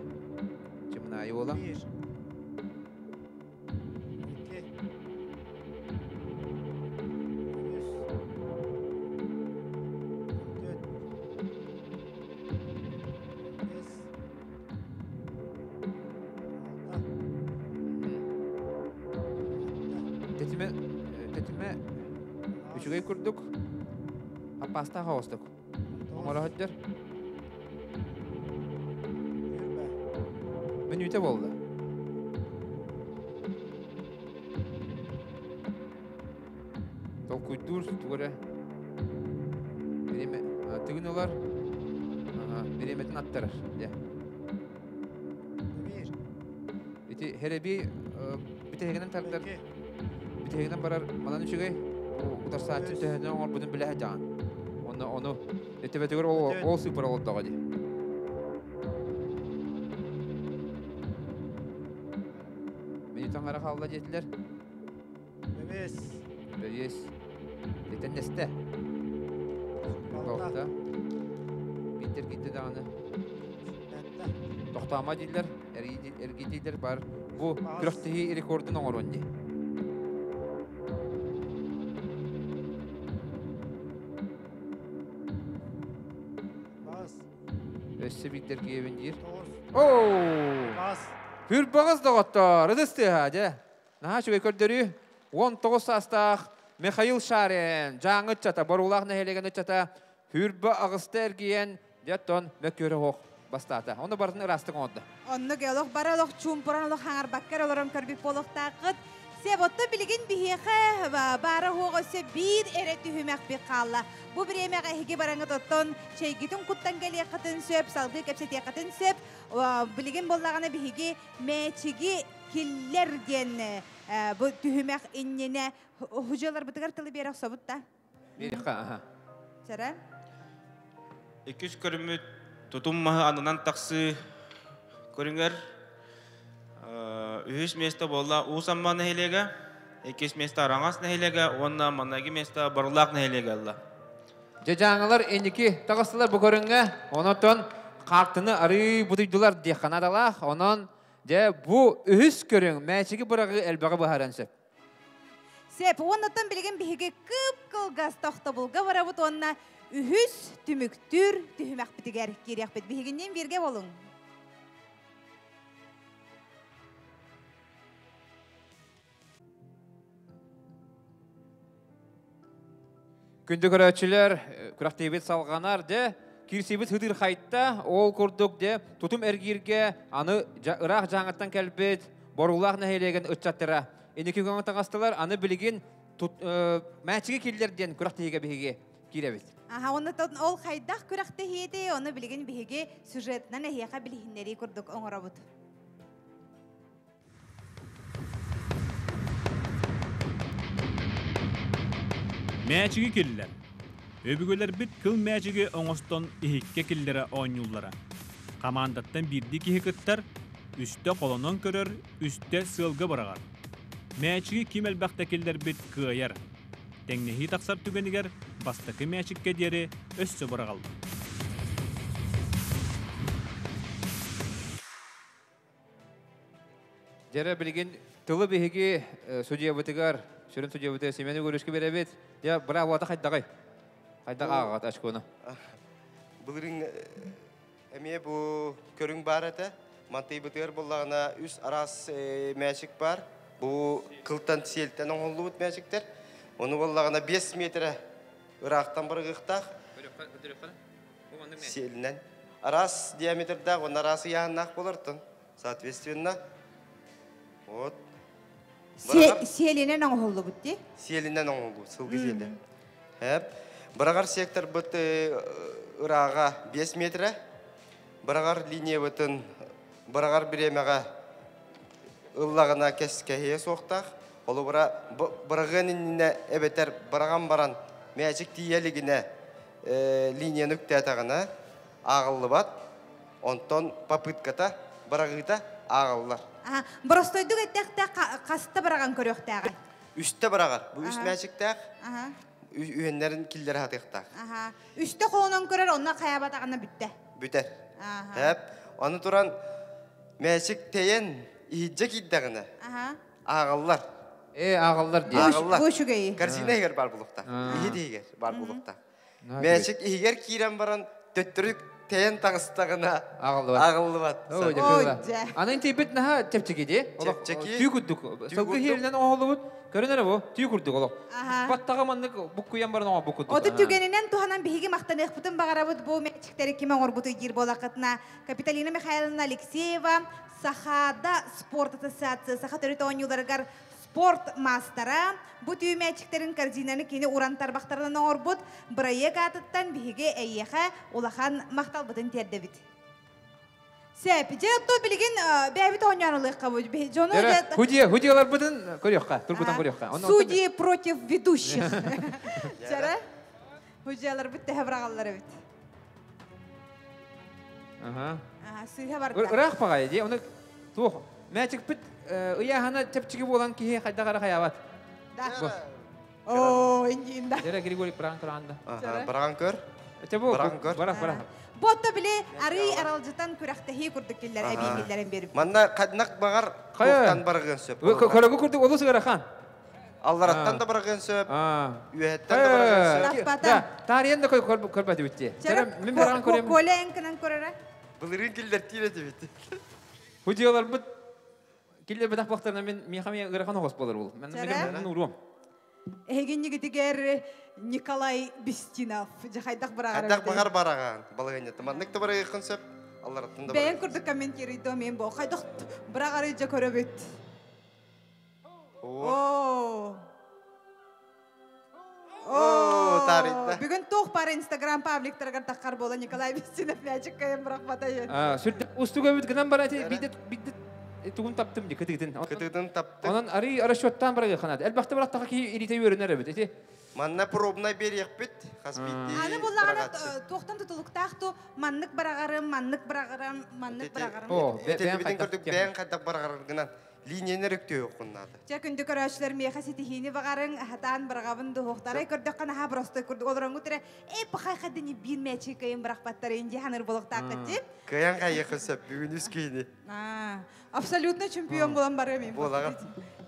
Чымнаайы уола. 1. 2. 3. 4. 5. 6. Тэтимэ, тэтимэ үчүгэй курдук, аппаастаах оҕостук. Оҥоро сылдьар. Мүнүүтэ буолла. Толкуйдуур тугу эрэ бириэмэ тыгын ылар, бириэмэтин аттарар. Дьэ. Ити Хэрэби бүтэһигинэн тардар, бүтэһигинэн барар манан үчүгэй. Утарсааччы төһөнөн оҥорбутун билэ сылдьаҕын. Онно ону өтөбөтүгэр ол ол сыыппара олордоҕо дии. Минутан хара хаалла диэтилэр. Бэбиэс. Бэбиэс. Этэннэстэ. Балта. Биитэр киирдэ даҕаны. Тохтоомо дииллэр, эргийдииллэр бар. Бу күрэхтэһии рекордун оҥоруон дии. Өссө биирдэр киэбин диир. Оу! Хүрбаҕас доҕоттор, ытыс тыаһа, дьэ. Наһаа үчүгэй көрдөрүү. 19 саастаах Михаил Шарин, Дьааҥы ыччата, Боруулаах нэһилиэгин ыччата Хүрбэ аҕыста эргийэн, дьэ оттон мөккүөрэ суох бастаата. Ону барытын ыраастык оҥордо. Оннук олох бары олох чуумпуран олох хаҥарбакка эрэ олорон көрбүт буолуохтааххыт. Сеп, оттон билигин биһиэхэ баара суоҕа өссө биир эрэ түһүмэхпит хаалла. Бу бириэмэҕэ эһиги бараҥыт оттон чэйгитин куттан кэлиэххитин сөп, салгыы кэпсэтиэххитин сөп. Билигин буоллаҕына биһиги мээчиги киллэр диэн бу түһүмэх иннинэ худьаларбытыгар тылы биэрэ охсобут да? Биэриэххэ, аха. Сэрэ? Иккис көрүммүт тутум маһы аннынан тахсыы. Көрүҥэр үһүс место буолла Уус Амма нэһилиэгэ, иккис место Араҥас нэһилиэгэ уонна маҥнайгы место Боруулаах нэһилиэгэ ылла. Дьадьааҥылар инники таҕыстылар бу көрүҥҥэ. Онон хаартыны арыы бутуйдулар диэххэ наадалаах. Онон дьэ бу үһүс көрүҥ мээчиги быраҕыы элбэҕи быһааран сөп. Сеп, оннуттан билигин биһиги кып-кылгас тохтобулга барабыт уонна үһүс түмүктүүр түһүмэхпитигэр киириэхпит. Биһигинниин бииргэ болуҥ. Күндү көрөөччүлэр, күрэхтиибит салҕанар, дьэ, киирсиибит хытыр хайта, ол курдук, дьэ, тутум эргииргэ аны ыраах Дьааҥыттан кэлбит Боруулаах нэһилиэгин ыччаттара инники күҥҥэ таҕыстылар, аны билигин мээчиги киллэр диэн күрэхтэһиигэ биһиги киирэбит. Аха, оннуттан ол хайдах күрэхтэһиити, ону билигин биһиги сюжетынан эһиэхэ билиһиннэрии курдук оҥоробут. Мээчиги киллэр. Өбүгэлэрбит кыл мээчиги оҥостон иһиккэ киллэрэ оонньууллара. Хамаандаттан биирдии киһи кыттар, үстэ холонон көрөр, үстэ сыалга быраҕар. Мээчиги ким элбэхтэ киллэрбит кыайар. Тэҥнэһии тахсар түгэнигэр бастакы мээчиккэ диэри өссө быраҕаллар. Дьэрэ билигин тылы биһиги судьуйабытыгар, сүрүн судьуйабытыгар Семен Егоровичка биэрэбит. Дьэ, браво хайдаҕый? Хайдах ааҕаҕыт очкону? Былырыын эмиэ бу көрүҥ баар этэ. Мантыйбытыгар буоллаҕына үс араас мээчик баар. Бу кылтан сиэлтэн оҥоһуллубут мээчиктэр. Ону буоллаҕына 5 метрэ ыраахтан барыгыахтаах. Сиэлинэн. Араас диаметрдаах уонна араас ыйааһыннаах буолартан. Соответственно, вот. Сиэлинэн оҥоһуллубут дии? Сиэлинэн оҥоһуллубут, сылгы сиэлэ. Хэп. Быраҕар секторбыт ырааҕа 5 метрэ. Быраҕар линиябытын быраҕар бириэмэҕэ ыллаҕына кэһиэ суохтаах. Холобура, быраҕыан иннинэ эбэтэр быраҕан баран мээчик тиийэ илигинэ линияны үктээтэҕинэ ааҕыллыбат. Онтон попытката, быраҕыыта ааҕыллар. Боростойдук эттэхтэ хаста быраҕан көрүөхтээҕий? Үстэ быраҕар. Бу үс мээчиктээх. Үһүннэрин киллэрэ сатыахтаах. Үстэ холонон көрөр, онно хайаабатаҕына бүттэ. Бүтэр. Хэп. Аны туран мээчик тэйэн иһирдьэ киирдэҕинэ ааҕыллар. Э, ааҕыллар диэн. Ааҕыллар. Бу үчүгэйи. Корзина иһигэр баар булуохтаах. Иһит иһигэр баар булуохтаах. Мээчик иһигэр киирэн баран төттөрү тэйэн таҕыстаҕына Ааҕыллыбат. Ааҕыллыбат. Аны интийбит наһаа чэпчэки дии. Чэпчэки. Түү курдук. Сылгы иһиринэн оҥоһуллубут. Көрөн эрэ бу, түү курдук олох. Баттаҕа маннык буккуйан баран оҥорбут курдук. Оту түгэнинэн туһанан биһиги махтаныахпытын баҕарабыт бу мээчиктэри ким оҥорбутуй диир буолаххытына Капиталина Михайловна Алексеева Сахаада спорт ассоциация саха төрүт оонньууларыгар спорт маастара бу түү мээчиктэрин корзинаны кини уран тарбахтарынан оҥорбут бырайыак аатыттан биһиги эйиэхэ улахан махталбытын тиэрдэбит. Сеп, дьэ оттон билигин бэйэбит оонньоон ылыахха дьону Худья, худьяларбытын көрүөххэ, тургутан көрүөххэ. Судьи против ведущих. Чара? Худьяларбыт тэһэ быраҕаллар эбит. Ага. Сыыһа барда. Ыраах баҕайы дии, оны туох мээчикпит ыйааһына чэпчэки буолан киһи хайдах эрэ хайаабат. Да. Оо, иннинда. Дьэрэ Григорий быраҕан көрөн да. Быраҕан көр. Эчэ бу Быраҕан көр. Бырах, бырах. Ботто били арый аралдьытан күрэхтэһии курдук киллэр эбии киллэрэн берип. Манна хаднак баҕар туохтан барыгын сөп. Көрөгү курдук олус ыарахан. Аллараттан да барыгын сөп. Үөһэттэн да барыгын сөп. Таппата. Таарыйан да көрбөтү битти. Мин баран көрөм. Коля эҥкинэн көрөрө. Былырыын киллэртиир этибит. Бу дьыаларбыт киллер бэтэх бахтарына мен миэхэ ыарахан оҕос болар ол. Мен мен уруом. Эһигиннигитигэр Николай Бестинов жахайдах быраҕар. Хайдах баҕар бараҕаан балыгынньата. Маннык да барыгын сөп. Аллараттан да Бэйэн курдук комментируйдо мен бу. Хайдах быраҕары жа көрөбүт. О. О, тарыйда. Бүгүн туох бар Инстаграм пабликтарыгар таххар буола Николай Бестинов мээчик кайын бырахпата. Сүрдэ устуга бит гынан бар эти бидет бидет тугун таптым ди кытыытын. Кытыытын таптым. Онон ари расчеттан барыгы ханат. Элбэхте бараттаха ки ирите үйрөнөр эбит. Эти Манна пробнай бериэхпит, хас биирдии Аны буллаҕына туохтан тутулуктаах ту маннык быраҕарым, маннык быраҕарым, маннык быраҕарым. О, Этиллибитин көрдүк бэйэҥ хайдах быраҕаргынан линиянер өктөөҕүн наада. Чэ күндү көрөөччүлэр миэхэ ситиһиини баҕарыҥ, аһатаан быраҕабын дуһуохтарай көрдөххө наһаа простой курдук олороҥҥут эрэ эй пахай хаддини биир мээчи кыайын бырахпаттарын дии ханыр буолуохтааххыт дии. Кыайан хайыахын сөп бүгүн үс киһини. Абсолютно чемпион буолан барыам им. Буолаҕын.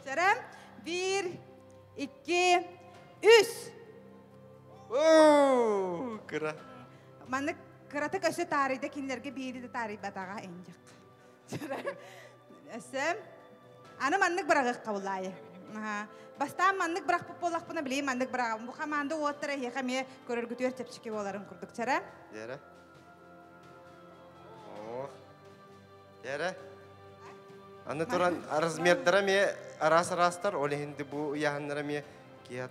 Чэрэ, биир, икки, үс. Оо, кыра. Маннык кыратык өссө таарыйда кинилэргэ биири да таарыйбатаҕа инжик. Чэрэ, өссө. Аны маннык быраҕыахха булаайы. Бастаан маннык бырахпыт буоллахпына билигин маннык быраҕабын. Бу хамаанда уоттара эһиэхэ эмиэ көрөргүтүгэр чэпчэки буоларын курдук. Чэрэ. Дьэрэ. Ох. Дьэрэ. Аны туран размердара эмиэ араас-араастар, ол иһин бу ыйааһыннара эмиэ киһи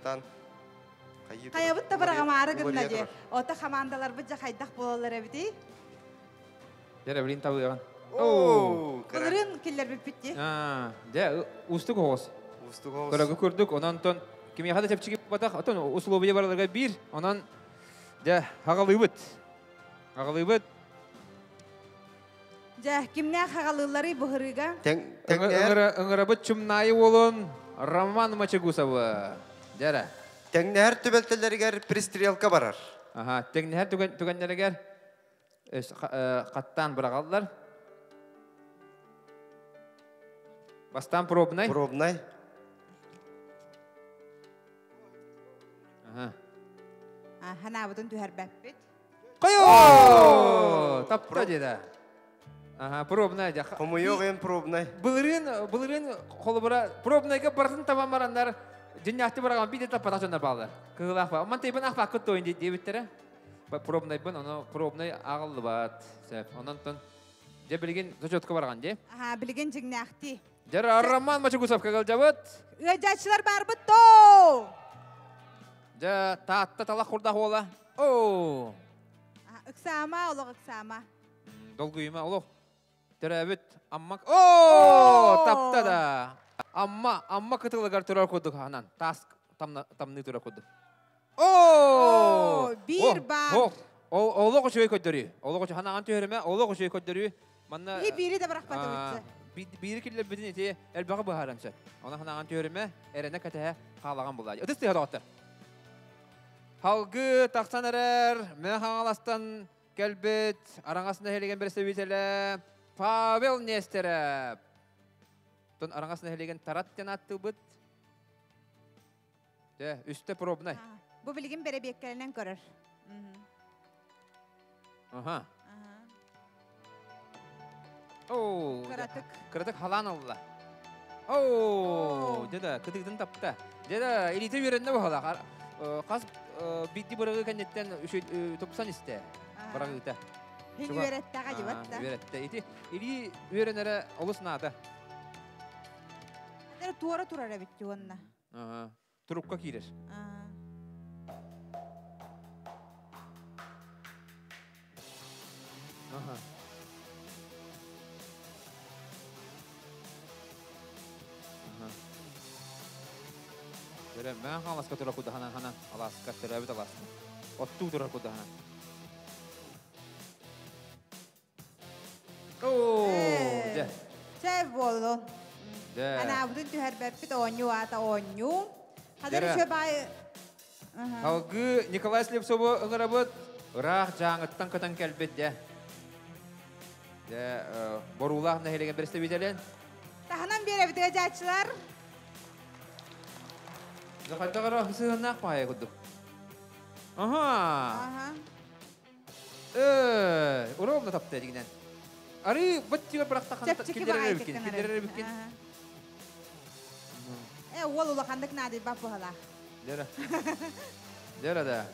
Хайабыт да быраҕамаары гынна дии. Ото хамаандаларбыт дьэ хайдах буолаллар эбитий? Дьэрэ, билин табыаҕын. Оо, Былырыын киллэрбиппит дии. Дьэ, уустук оҕус. Уустук оҕус. Көрөгү курдук, онон тон кимиэхэ да чэпчэки батах, отон условия бараларга биир, онон дьэ, хаҕалыыбыт. Хаҕалыыбыт. Дьэ, кимнээх хаҕалыылларый быһырыыга? Ыҥырабыт Чумнаайы уолун Роман Мачегусовы. Дьэрэ. Тэҥнэһэр түбэлтэлэригэр пристрелка барар. Аха, тэҥнэһэр түгэннэригэр хаттаан быраҕаллар. Бастаан пробнай. Пробнай. Аха. Ханаабытын түһэрбэппит. Қойо! Тапта деді. Аха, пробнай дя. Хомуйуох эн пробнай. Былырыын, былырыын холобура пробнайга барытын табан бараннар дьинняхты бараган биде таппатах дьоннор баалар. Кыһылаах ба. Ман тейбин ахпаккыт тойын диэбиттэрэ. Пробнайбын, ону пробнай ааҕыллыбат. Сөп. Онон тон дьэ билигин зачетка барган дии. Аха, билигин дьиҥнээхтии. Дьэ Роман Мачугусов кыгылдьабыт. Ыадьааччылар барбыт то! Дьэ таатта талах курдах уола. Оо! Ыксаама, олох ыксаама. Долгуйума олох. Төрөөбүт Амма... Оо! Тапта да! Амма, Амма кытылыгар турар курдук ханан. Таас тамныы турар курдук. Оо! Биир бар. Олох үчүгэй көрдөрүү. Олох үчүгэй. Ханаан түһөрүмэ, олох үчүгэй көрдөрүү. Манна... Биири да бырахпатыбытчы. Биири киллэрбитин ити элбэҕи быһааран сөп. Она ханаан түһөрүмэ, эрэнэ кэтэһэ хаалаҕан булаа. Ытыс тыһа доҕоттор. Халгы тахсан эрэр, Мэҥэ Хаҥаластан кэлбит Араҥас нэһилиэгин бэрэстэбиитэлэ Павел Нестеров. Тон Араҥас нэһилиэгин Тарат диэн ааттыыбыт. Дьэ, үстэ пробнай. Бу билигин бэрэбиэккэлэнэн көрөр. Аха. Оо, Кыратык. Кыратык халаан алла. Оо, дьэ кытыытын тапта. Дьэ илиитэ үөрэннэ баһалаах. Хас биирди бырагы кэнниттэн тупсан истэ. Бырагыыта. Хин үөрэттэҕэ дьыбатта. Үөрэттэ. Ити илии үөрэнэрэ олус наада. Туора турар эбит уонна. Турукка киирэр. Аха. Көрө, мэн хааласка турар кудахана хана аласка төрөөбүт аласка. Оттуу турар кудахана. Оо, дьэ. Чэ буоллун. Дьэ. Анаабытын түһэрбэппит оонньуу аата оонньуу. Хадыр үчү бай. Алгы Николай Слепцову ыҥырабыт. Ыраах дьааҥыттан көтөн кэлбит дьэ. Дьэ, Боруулаах нэһилиэгин представителин. Таһынан биэрэбит ыадьааччылар. Хайдах эрэ сыһыннаах баайа курдук. Аха. Аха. Э, ровно тапта дигинен. Ары баттыгар бырахтахан Чэпчэки киллэрэр баҕайы эбиккин, кыттан киллэрэр эрэр. эбиккин. Э, уол улаханнык наадыйбат буолаа. Дьэрэ. Дьэрэ да.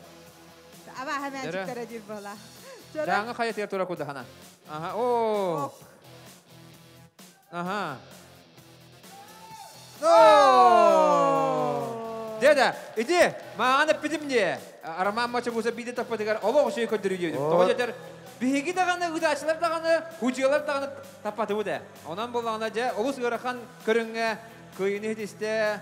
Абааһы Дьэрэ. мээчиктэрэ диир буолаа. Дьааҥы хайатыгар тура кудахана. Аха, оо. Аха. Оо! Дьэ ити мааны эппитим дии. Роман Мачабуса бииде таппатыгар олох үчүгэй көрдөрүү диэбитим. Тоҕо дьэтэр биһиги даҕаны ыытааччылар даҕаны, худьялар даҕаны таппатыбыт ээ. Онон буоллаҕына дьэ олус ыарахан көрүҥҥэ кыайыыны иһитистэ.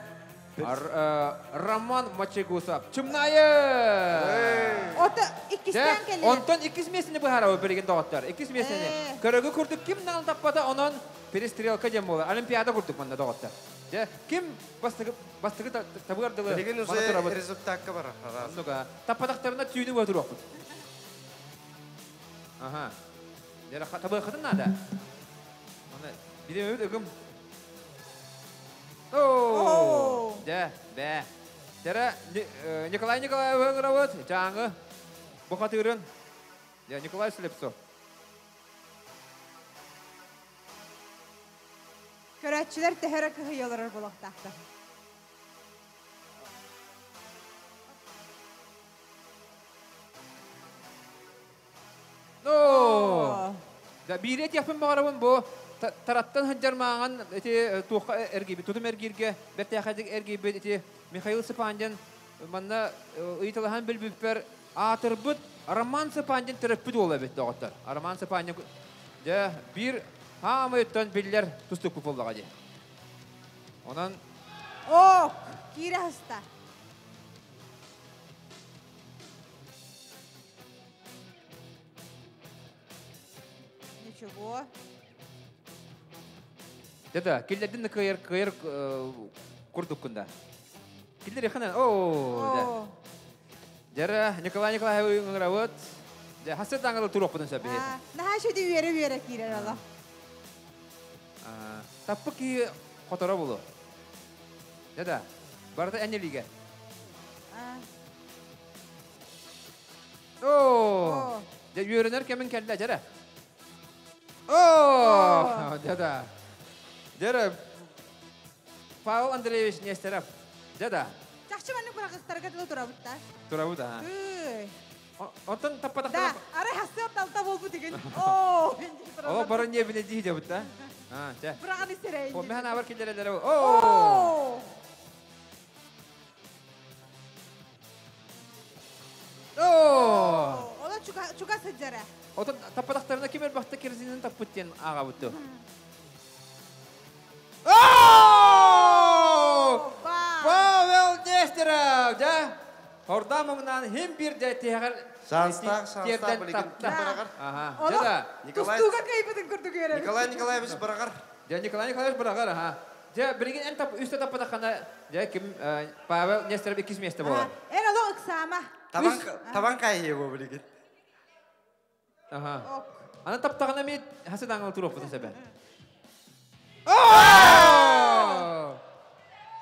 Роман Мачегусов. Чымнайы! Ото иккистен келе. Онтон иккис местени быһарабы билигин доҕоттор. Иккис местени. Көрөгү курдук ким нал таппата онон перестрелка дем буолар. Олимпиада курдук манна доҕоттор. Дьэ, ким бастыгы бастыгы табыгар дылы Билигин уже результакка барар. Оннуга. Таппатахтарына түүнү буа туруохпут. Аха. Дьэ, табыаххытын наада. Оны билемебит ыгым. Оо! Дьэ, бээ. Дьэрэ Николай Николаевы ыҥырабыт, Дьааҥы бухатыырын. Дьэ, Николай Слепцов. Көрөөччүлэр төһө эрэ кыһыйа олорор буолуохтаахтар. Оо! Да биири этиэхпин баҕарабын бу тараттан сылдьар мааҥан ити туохха эргийбит тутум эргииргэ бэртээхэйдик эргийбит ити Михаил Сыпандин манна ыйыталаһан билбиппэр аатырбыт Роман Сыпандин төрөппүт уола эбит доҕоттор. Роман Сыпандин дьэ биир хаамай өттөн биллэр тустукпут буоллаҕа дии. Онон Ок, киирэ хаста. Ничего. Да-да, киллердин да кыайар кыайар курдуккун да. Киллер ханан. Оо, да. Дьара Николай Николаевич ыҥырабыт. Дьэ, хасыт аңгалы туруохпутун сөп биһи. Наһаа шүдү үөрэ-үөрэ киирэр ала. Таппы кии хоторо булу. Да-да. Барыта эннилиге. Оо! Дьэ үөрэнэр кэмин кэллэ, дьэрэ. Оо! Дьэ-да. Дьэрэ Павел Андреевич Нестеров. Дьэ-да. Чахчы маннык бырахыстарга дылы турабыт да. Турабыт, аа. Оттон таппатахтара... Да, арай хасыап талта буолбут игин. Оо! О, бары не биле дии дебит да. А, чэ. Быраганы сэрейин. О, мен абар киллерелere. Оо! Оо! Ола чуга сылдьара. Отон таппатахтарына ким элбэхтэ керзинин таппыт диэн ааҕабыт Павел Нестеров! Дьэ, хорда муҥнаан хим биир дьэ тиһэҕэр Шанстаах, шанстаах билигин ким быраҕар? Аха. Дьэ да. Николай Тустууга кыайбытын курдук үөрэбит. Николай Николаевич быраҕар. Дьэ, Николай Николаевич быраҕар, аха. Дьэ, билигин эн тап үстэ таппатаххына, дьэ, ким Павел Нестеров иккис миэстэ буолар. Эн олох ыксаама. Табан табан кайыа бу билигин. Аха. Аны таптаҕына эмиэ хасы даҥыл туруохпутун сөбө.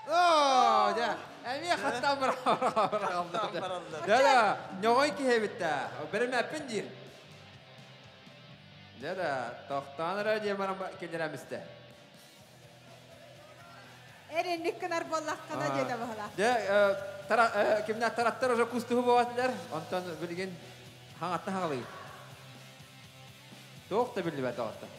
Оо, дьэ, эмиэ хаттаан быраҕаллар. Дьэ да, ньоҕой киһи эбит да. Бэримэппин диир. Дьэ да, тохтоон эрэ диэн баран киллэрэн истэ. Эр инник гынар буоллаххына диэтэ баһыла. Дьэ, кимнээх тараттар уже кустуһу буолатылар. Онтон билигин хаҥаттан хаҕалыы. Туох да биллибэт доҕоттор.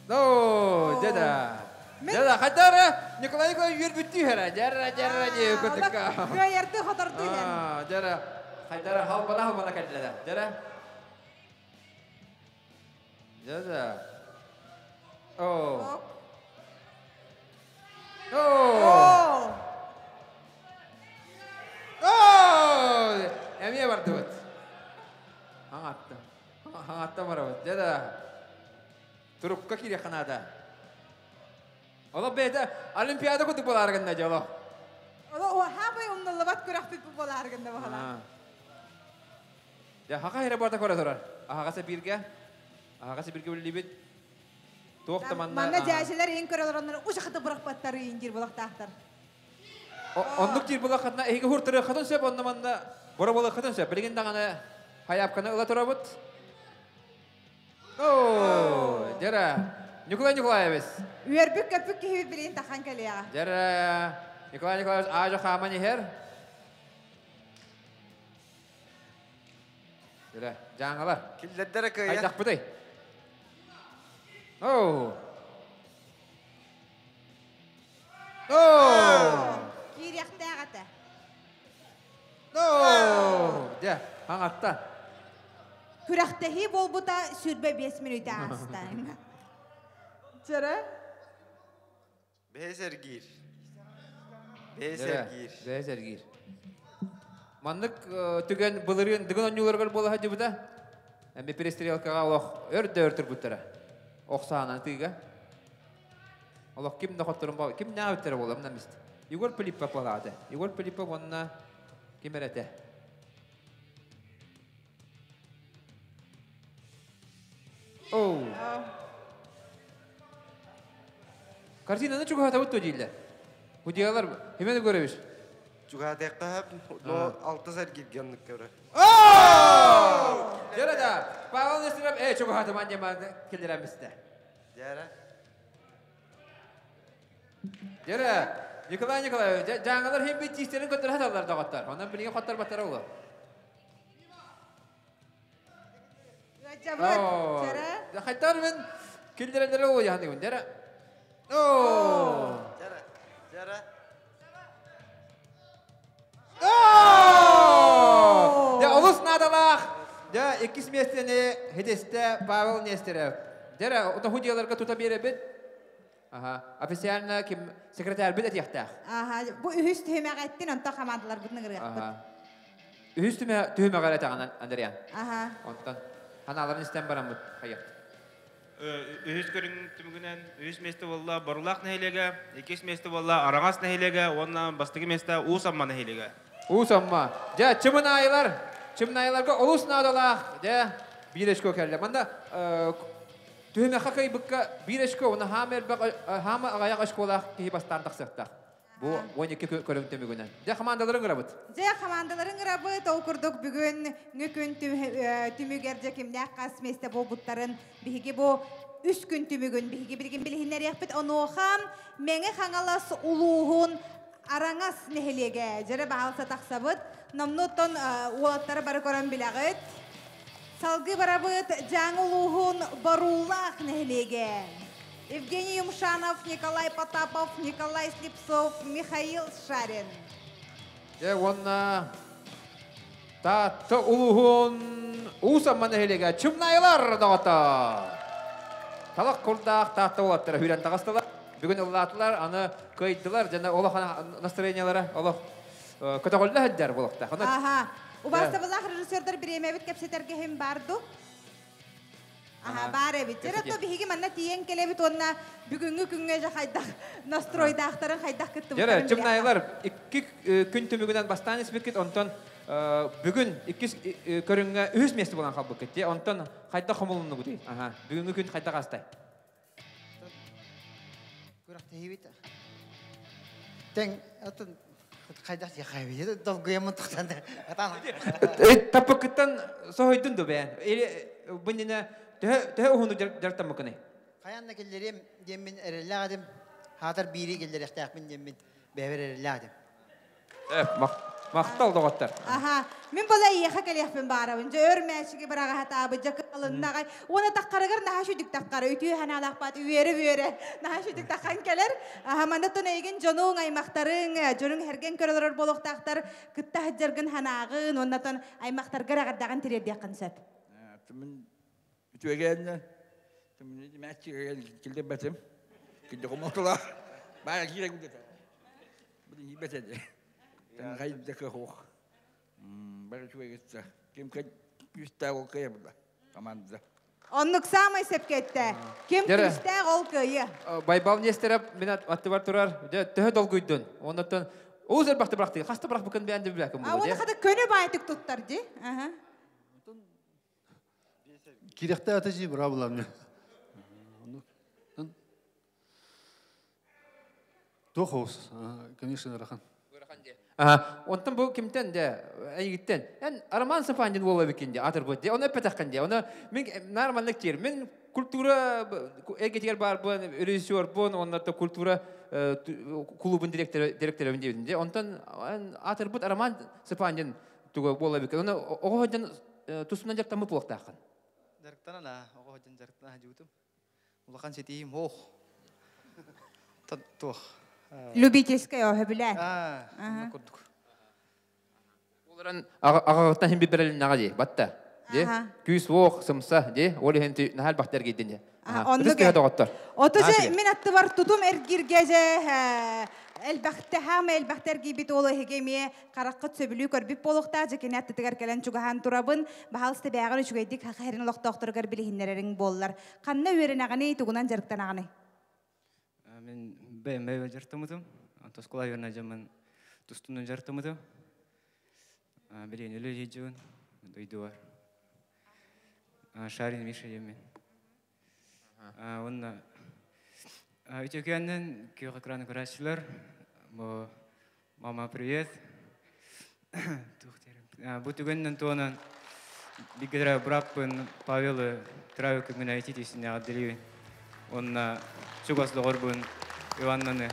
Оо, дьэ да. Дьэ да, хайда эрэ Николай Николаевич үөрбүттүү эрэ. Дьэрэ, дьэрэ дии кутукка. Кыайарды хоторду иһэн. Дьэрэ, хайда эрэ халбана-халбана кэллэ да. Дьэрэ. Дьэ да. Оо. Оо. Оо. Эмиэ бардыбыт. Хаҥатта. Хаҥатта барабыт. Дьэ да. Турукка киириэххэ наада. Олох бэйэтэ Олимпиада курдук буолаары гынна дьэ олох. Олох хаамай умнуллубат күрэхпит буолаары гынна баһала. Дьэ, хаха эрэ барыта көрө турар. Аһаҕас эпииргэ, аһаҕас эпииргэ үлэлиибит. Туох да манна... Манна дьээдьэлэр иһин көрө олороннор ушахата бырахпаттар иин диир булахтаахтар. Оннук диир булаххатына эһиги хуртарыаххытын сөп, онно манна боро буолуоххутун сөп. Билигин даҕаны хайаапканы ыла турабыт. Оо, дьэрэ, Николай Николаевич. Үөрбүт көппүт киһи билигин тахан кэлиэҕэ. Дьэрэ, Николай Николаевич аажа хааман иһэр. Дьэрэ, дьааҥылар. Киллэрдэрэ кыайа. Хайдахпытый? Оо. Оо. Киириэхтээх этэ. Оо. Дьэ, хаҥатта. Күрэхтэһии буолбута 25 мүнүүтэ ааста. Чөрө? Бэһис эргиир. Бэһис эргиир. Бэһис эргиир. Маннык түгэн былырыын дыгын оонньууларыгар буола сылдьыбыта. Эми перестрелкаҕа олох өр да өр турбуттара. Ох саанан тыыга. Олох ким да хотторун ба ким нээбиттэрэ буолла мына мист. Егор Пилиппов буолаата. Егор Пилиппов уонна ким эрэ этэ. Оу. Картинаны чугаһатабыт дуо дииллэр. Худиялар Семен Егорович. Чугаһатыахха но алтыс эргиргэ оннук көрөр. Дьэрэ да, Павел Нестеров ээ чугаһатыман диэн киллэрэммистэ. Дьэрэ. Дьэрэ, Николай Николаевич, дьааҥылар хим бит тиистерин көтөрө саталлар доҕоттор. Онон билигин хотторботтара олор. Ыадьабыт, дьэрэ. Хайдах мен киллэрэллэрэ уойаһаныгын, дьэрэ. Оо! Дьэрэ, дьэрэ. Дьэ, олус наадалаах. Дьэ, иккис миэстэни хитистэ Павел Нестерев. Дьэрэ, отоһу дьиэлэргэ тута биэрэбит. Аха, официально ким секретарь бит этиэхтээх. Аха, бу үһүс түһүмэҕэ эттин, онтон хамаандаларбытын ыҥырыахпыт. Аха. Үһүс түһүмэҕэр этэҕин, Андриан. Аха. Онтон ханааларын истэн бараммыт хайыахт. Үһүс көрүҥ түмүгүнэн үһүс миэстэ буолла Борулаах нэһилиэгэ, иккис миэстэ буолла Араҥас нэһилиэгэ уонна бастакы миэстэ Уус Амма нэһилиэгэ. Уус Амма. Дьэ, Чымынаайылар, Чымынаайыларга олус наадалаах, дьэ, биир очко кэллэ. Манна Түһүмэххэ кыайбыкка биир очко уонна хаама элбэх хаама аҕыйах очколаах киһи бастаан тахсыахтаах. Бу 12 көрүҥ түмүгүнэн. Дьэ хамаандаларын ырабыт. Дьэ хамаандаларын ырабыт. Ол курдук бүгүн күн түмүгэр дьэ кимнээх хас миэстэ буолбуттарын биһиги бу үс күн түмүгүн биһиги билигин билиһиннэриэхпит. Онуоха Мэҥэ Хаҥалас улууһун Араҥас нэһилиэгэ дьэрэ баһаалса тахсабыт. Номнуоттан уолаттары бары көрөн билэҕит. Салгыы барабыт Дьааҥы улууһун Боруулаах нэһилиэгэ. Евгений Юмшанов, Николай Потапов, Николай Слепцов, Михаил Шарин. Дьэ уонна Таатта улууһун Уус Амма нэһилиэгэ Чымнаайылар доҕото. Талах курдаах Таатта уолаттара сүүрэн таҕыстылар. Бүгүн ыллаатылар, аны кыайдылар, дьэ олох настроениелара олох көтөҕүллэ сылдьар буолуохтаах. Аха. Убаастабыллаах режиссердар бириэмэбит кэпсэтэргэ иһин баар дуу? Аха, баар эбит. Дьэ, то биһиги манна тиийэн кэлэбит уонна бүгүҥҥү күҥҥэ дьэ хайдах настройдаахтарын хайдах кыттыбыттарын Дьэ, Чымнаайылар икки күн түмүгүнэн бастаан испиккит, онтон бүгүн иккис көрүҥҥэ үһүс миэстэ буолан хаалбыккыт. Дьэ, онтон хайдах хомулуннугутуй? Аха, бүгүҥҥү күн хайдах аастай? Күрэхтэһиибит тэҥ атын хайдах диэххэ долгуйаммын тохтон Таппыккыттан соһуйдун ду бэйэн? Или бу иннинэ төһө төһө уһуннук дьарыктаммыккыный? Хайаан да киллэриэм диэммин эрэллээх этим. Хаатар биири киллэриэхтээхпин диэммин бэйэбэр эрэллээх этим. Махтал доҕоттор. Аха, мин бола эйиэхэ кэлиэхпин баарабын. Дьэ өр мээчиги быраҕаһатаабыт, дьэ кылыннаҕай. Уонна таххарыгар наһаа шүдүк таххара, үтүө санаалаахпаат үөрэ-үөрэ наһаа шүдүк таххан кэлэр. Аха, манна тон эйигин дьонуҥ, аймахтарыҥ, дьонуҥ эргэн көрө олорор буолуохтаахтар, кытта сылдьаргын санааҕын, уонна тон аймахтаргар эҕэрдэҕин тириэрдиэххин сөп. Мин үтүөгэннэ мээччигэ киллэрбэтим. Килде хомолтолаах. Баара киирэ гүдэтэ. Билин Хайда кыһуох. Бары үчүгэй Ким күүстээх ол кыайа була команда. Оннук самай сөпкө эттэ. Ким күүстээх ол кыайы. Байбал Нестеров мин аттыбар турар. Дьэ төһө долгуйдун. Оннуттан уус элбэхти бырахты. Хаста бырахпыкын бэйэн да билбэккин А уонна хата көнө баайтык туттар ди. Аха. Кирэхтэ ата жи браво Туох оҕус, конечно, ыарахан. Онтон бу кимтэн дэ, эйигиттэн. Эн Роман Сафандин уола эбиккин дии, аатырбыт дии. Ону эппэтэххин дии. Ону мин наар маннык диир. Мин культура эйгэтигэр баарбын, режиссербун, онно культура клубун директорыбын диэбитим дии. Онтон аатырбыт Роман Сафандин туга буола эбиккин. Ону оҕо сылдьан тусунан дьарыктаммыт буолуохтааххын. Дьарыктанан, оҕо сылдьан дьарыктана сылдьыбытым. Улахан ситиһиим суох. Туох. Любительскай өһөбүлээн. Аа, курдук. Олорон аҕаҕыттан хин биберелиннаҕа дии, батта. Ди, күүс уох, сымса, ди, ол иһин наһаа элбэхтэр киирдин дии. Оннук. Доҕоттор. Ото же мин аттыбар тутум эргирге же элбэхтэ хаама элбэхтэ эргийбит уолу эһиги эмиэ хараххыт сөбүлүү көрбүт буолуохтаах дьэкини аттытыгар кэлэн чугаһаан турабын. Баһаалыста бэйэҕин үчүгэйдик хаха хэрин олохтоохторугар билиһиннэрэриҥ буоллар. Ханна үөрэнэҕиний, тугунан дьарыктанаҕыный? Мин бэйэм дьарыктаммытым. Оскуола үөрэнэ дьоммун тустунан дьарыктаммытым. Билигин үлэлиир дойдубар. Шарин Миша диэммин. Уонна үтүөкээннэн күөх экраны көрөөччүлэр, бу мама привет. Бу түгэннэн туонан бигэ быраппын Павелы травы күҥүнэ ити тиисиннэҕэ дэлиибин. Уонна чугас доҕорбун Иваннаны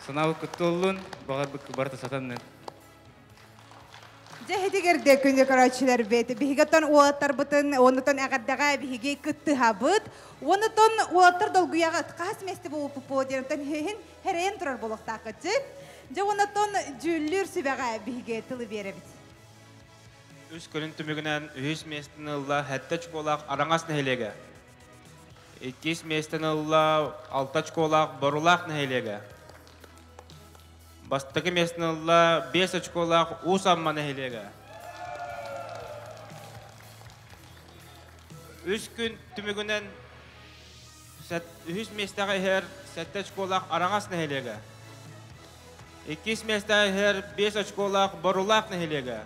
санаабыккыт туоллун, баҕарбыккыт барыта сатаннын. Дьэ иһитигэрде күндү көрөөччүлэрбит, биһиги оттон уолаттарбытын, оннутон эҕэрдэҕэ биһиги кыттыһабыт. Оннутон уолаттар долгуйаҕыт, хаһыс миэстэ буолбуппут диэн оттон иһин хэрэйэн турар буолуохтааххыт. Дьэ оннутон дьүүллүүр сүбэҕэ биһиги тылы биэрэбит. Үс көрүн түмүгүнэн үһүс миэстэни ылла сэттэ очколаах Араҥас нэһилиэгэ. Иккис миэстэни ылла алта очколаах Борулаах нэһилиэгэ. Бастакы миэстэни ылла 5 очколаах Уус Амма нэһилиэгэ. Үс күн түмүгүнэн үһүс миэстэҕэ иһэр сэттэ очколаах Араҥас нэһилиэгэ. Иккис миэстэҕэ иһэр 5 очколаах Борулаах нэһилиэгэ.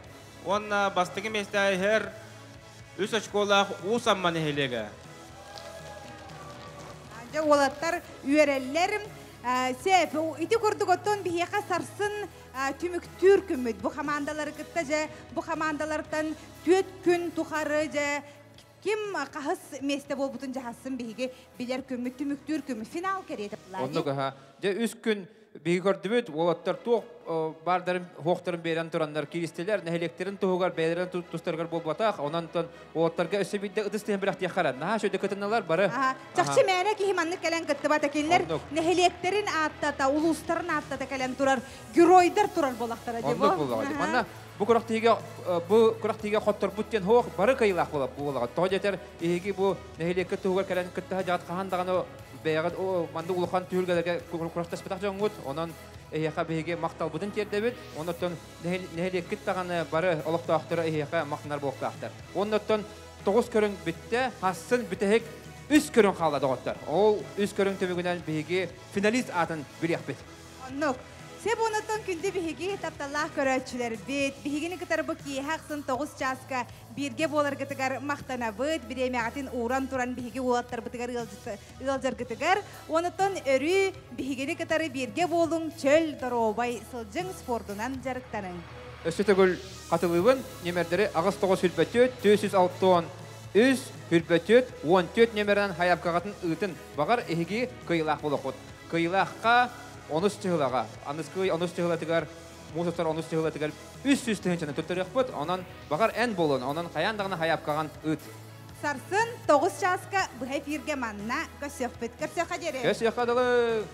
Уонна бастакы миэстэҕэ иһэр үс очколаах Уус Амма нэһилиэгэ. Дьэ уолаттар үөрэллэр. Сеп, ити курдук оттон биһиэхэ сарсын түмүктүүр күммүт. Бу хамаандалары кытта дьэ, бу хамаандалартан түөт күн тухары дьэ ким хаһыс миэстэ буолбутун дьаһассын биһиги билэр күммүт, түмүктүүр күммүт. Финал кэриэтэ буолла. Оннук аха. Дьэ үс күн биһиги көрдүбүт, уолаттар туох баардарын, хуохтарын биэрэн тураннар кииристилэр, нэһилиэктэрин туһугар, бэйэлэрин тустарыгар буолбатах. Онон уолаттарга өссө биирдэ ытыс тыһын бэлэхтиэххэ наһаа шөйдө кытынналар бары. Чахчы мээнэ киһи маннык кэлэн кыттыбата кинилэр нэһилиэктэрин ааттата, улуустарын ааттата кэлэн турар геройдар турар буолахтара дии Оннук буоллаҕа. Манна бу күрэхтэһиигэ бу күрэхтэһиигэ хотторбут диэн хуох бары кыайыылаах буолаҕыт. Тоҕо диэтэр эһиги бу нэһилиэккэ туһугар кэлэн кыттыһа дьаҕат хаһан даҕаны бэйэҕит маннык улахан түһүлгэлэргэ күрэхтэспэтэх дьоҥҥут. Онон эһиэхэ биһиги махталбытын тиэрдэбит. Оннуттан нэһилиэккит даҕаны бары олохтоохторо эһиэхэ махтанар буолуохтаахтар. Оннуттан тоҕус көрүҥ бүттэ, хассын бүтэһик үс көрүҥ хаалла доҕоттор. Ол үс көрүҥ түмүгүнэн биһиги финалист аатын билиэхпит. Оннук. Сеп онуттан күндү биһиги тапталлаах көрөөччүлэрбит, биһигини кытары бу киэһэ ахсын 9 чааска бииргэ буоларгытыгар махтанабыт, бириэмэҕитин ууран туран биһиги уолаттарбытыгар ыалдьаргытыгар, онуттан өрүү биһигини кытары бииргэ буолуҥ, чөл, доруобай сылдьыҥ, спордунан дьарыктаныҥ. Өссө төгүл хатылыыбын нүөмэрдэри 8 9 24 463 24 14 нүөмэринэн хайапкаҕытын ыытын. Баҕар эһиги кыайыылаах буолуоххут. Кыайыылаахха онус чыһылаҕа, аныскы онус чыһылатыгар, муус устар онус чыһылатыгар 300 тыһыынчаны туттарыахпыт. Онон баҕар эн буолун, онон хайаан даҕаны хайапкаҕын ыыт. Сарсын 9 чааска быһа эфиргэ манна көрсүөхпүт. Көрсүөххэ диэри. Көрсүөххэ дылы.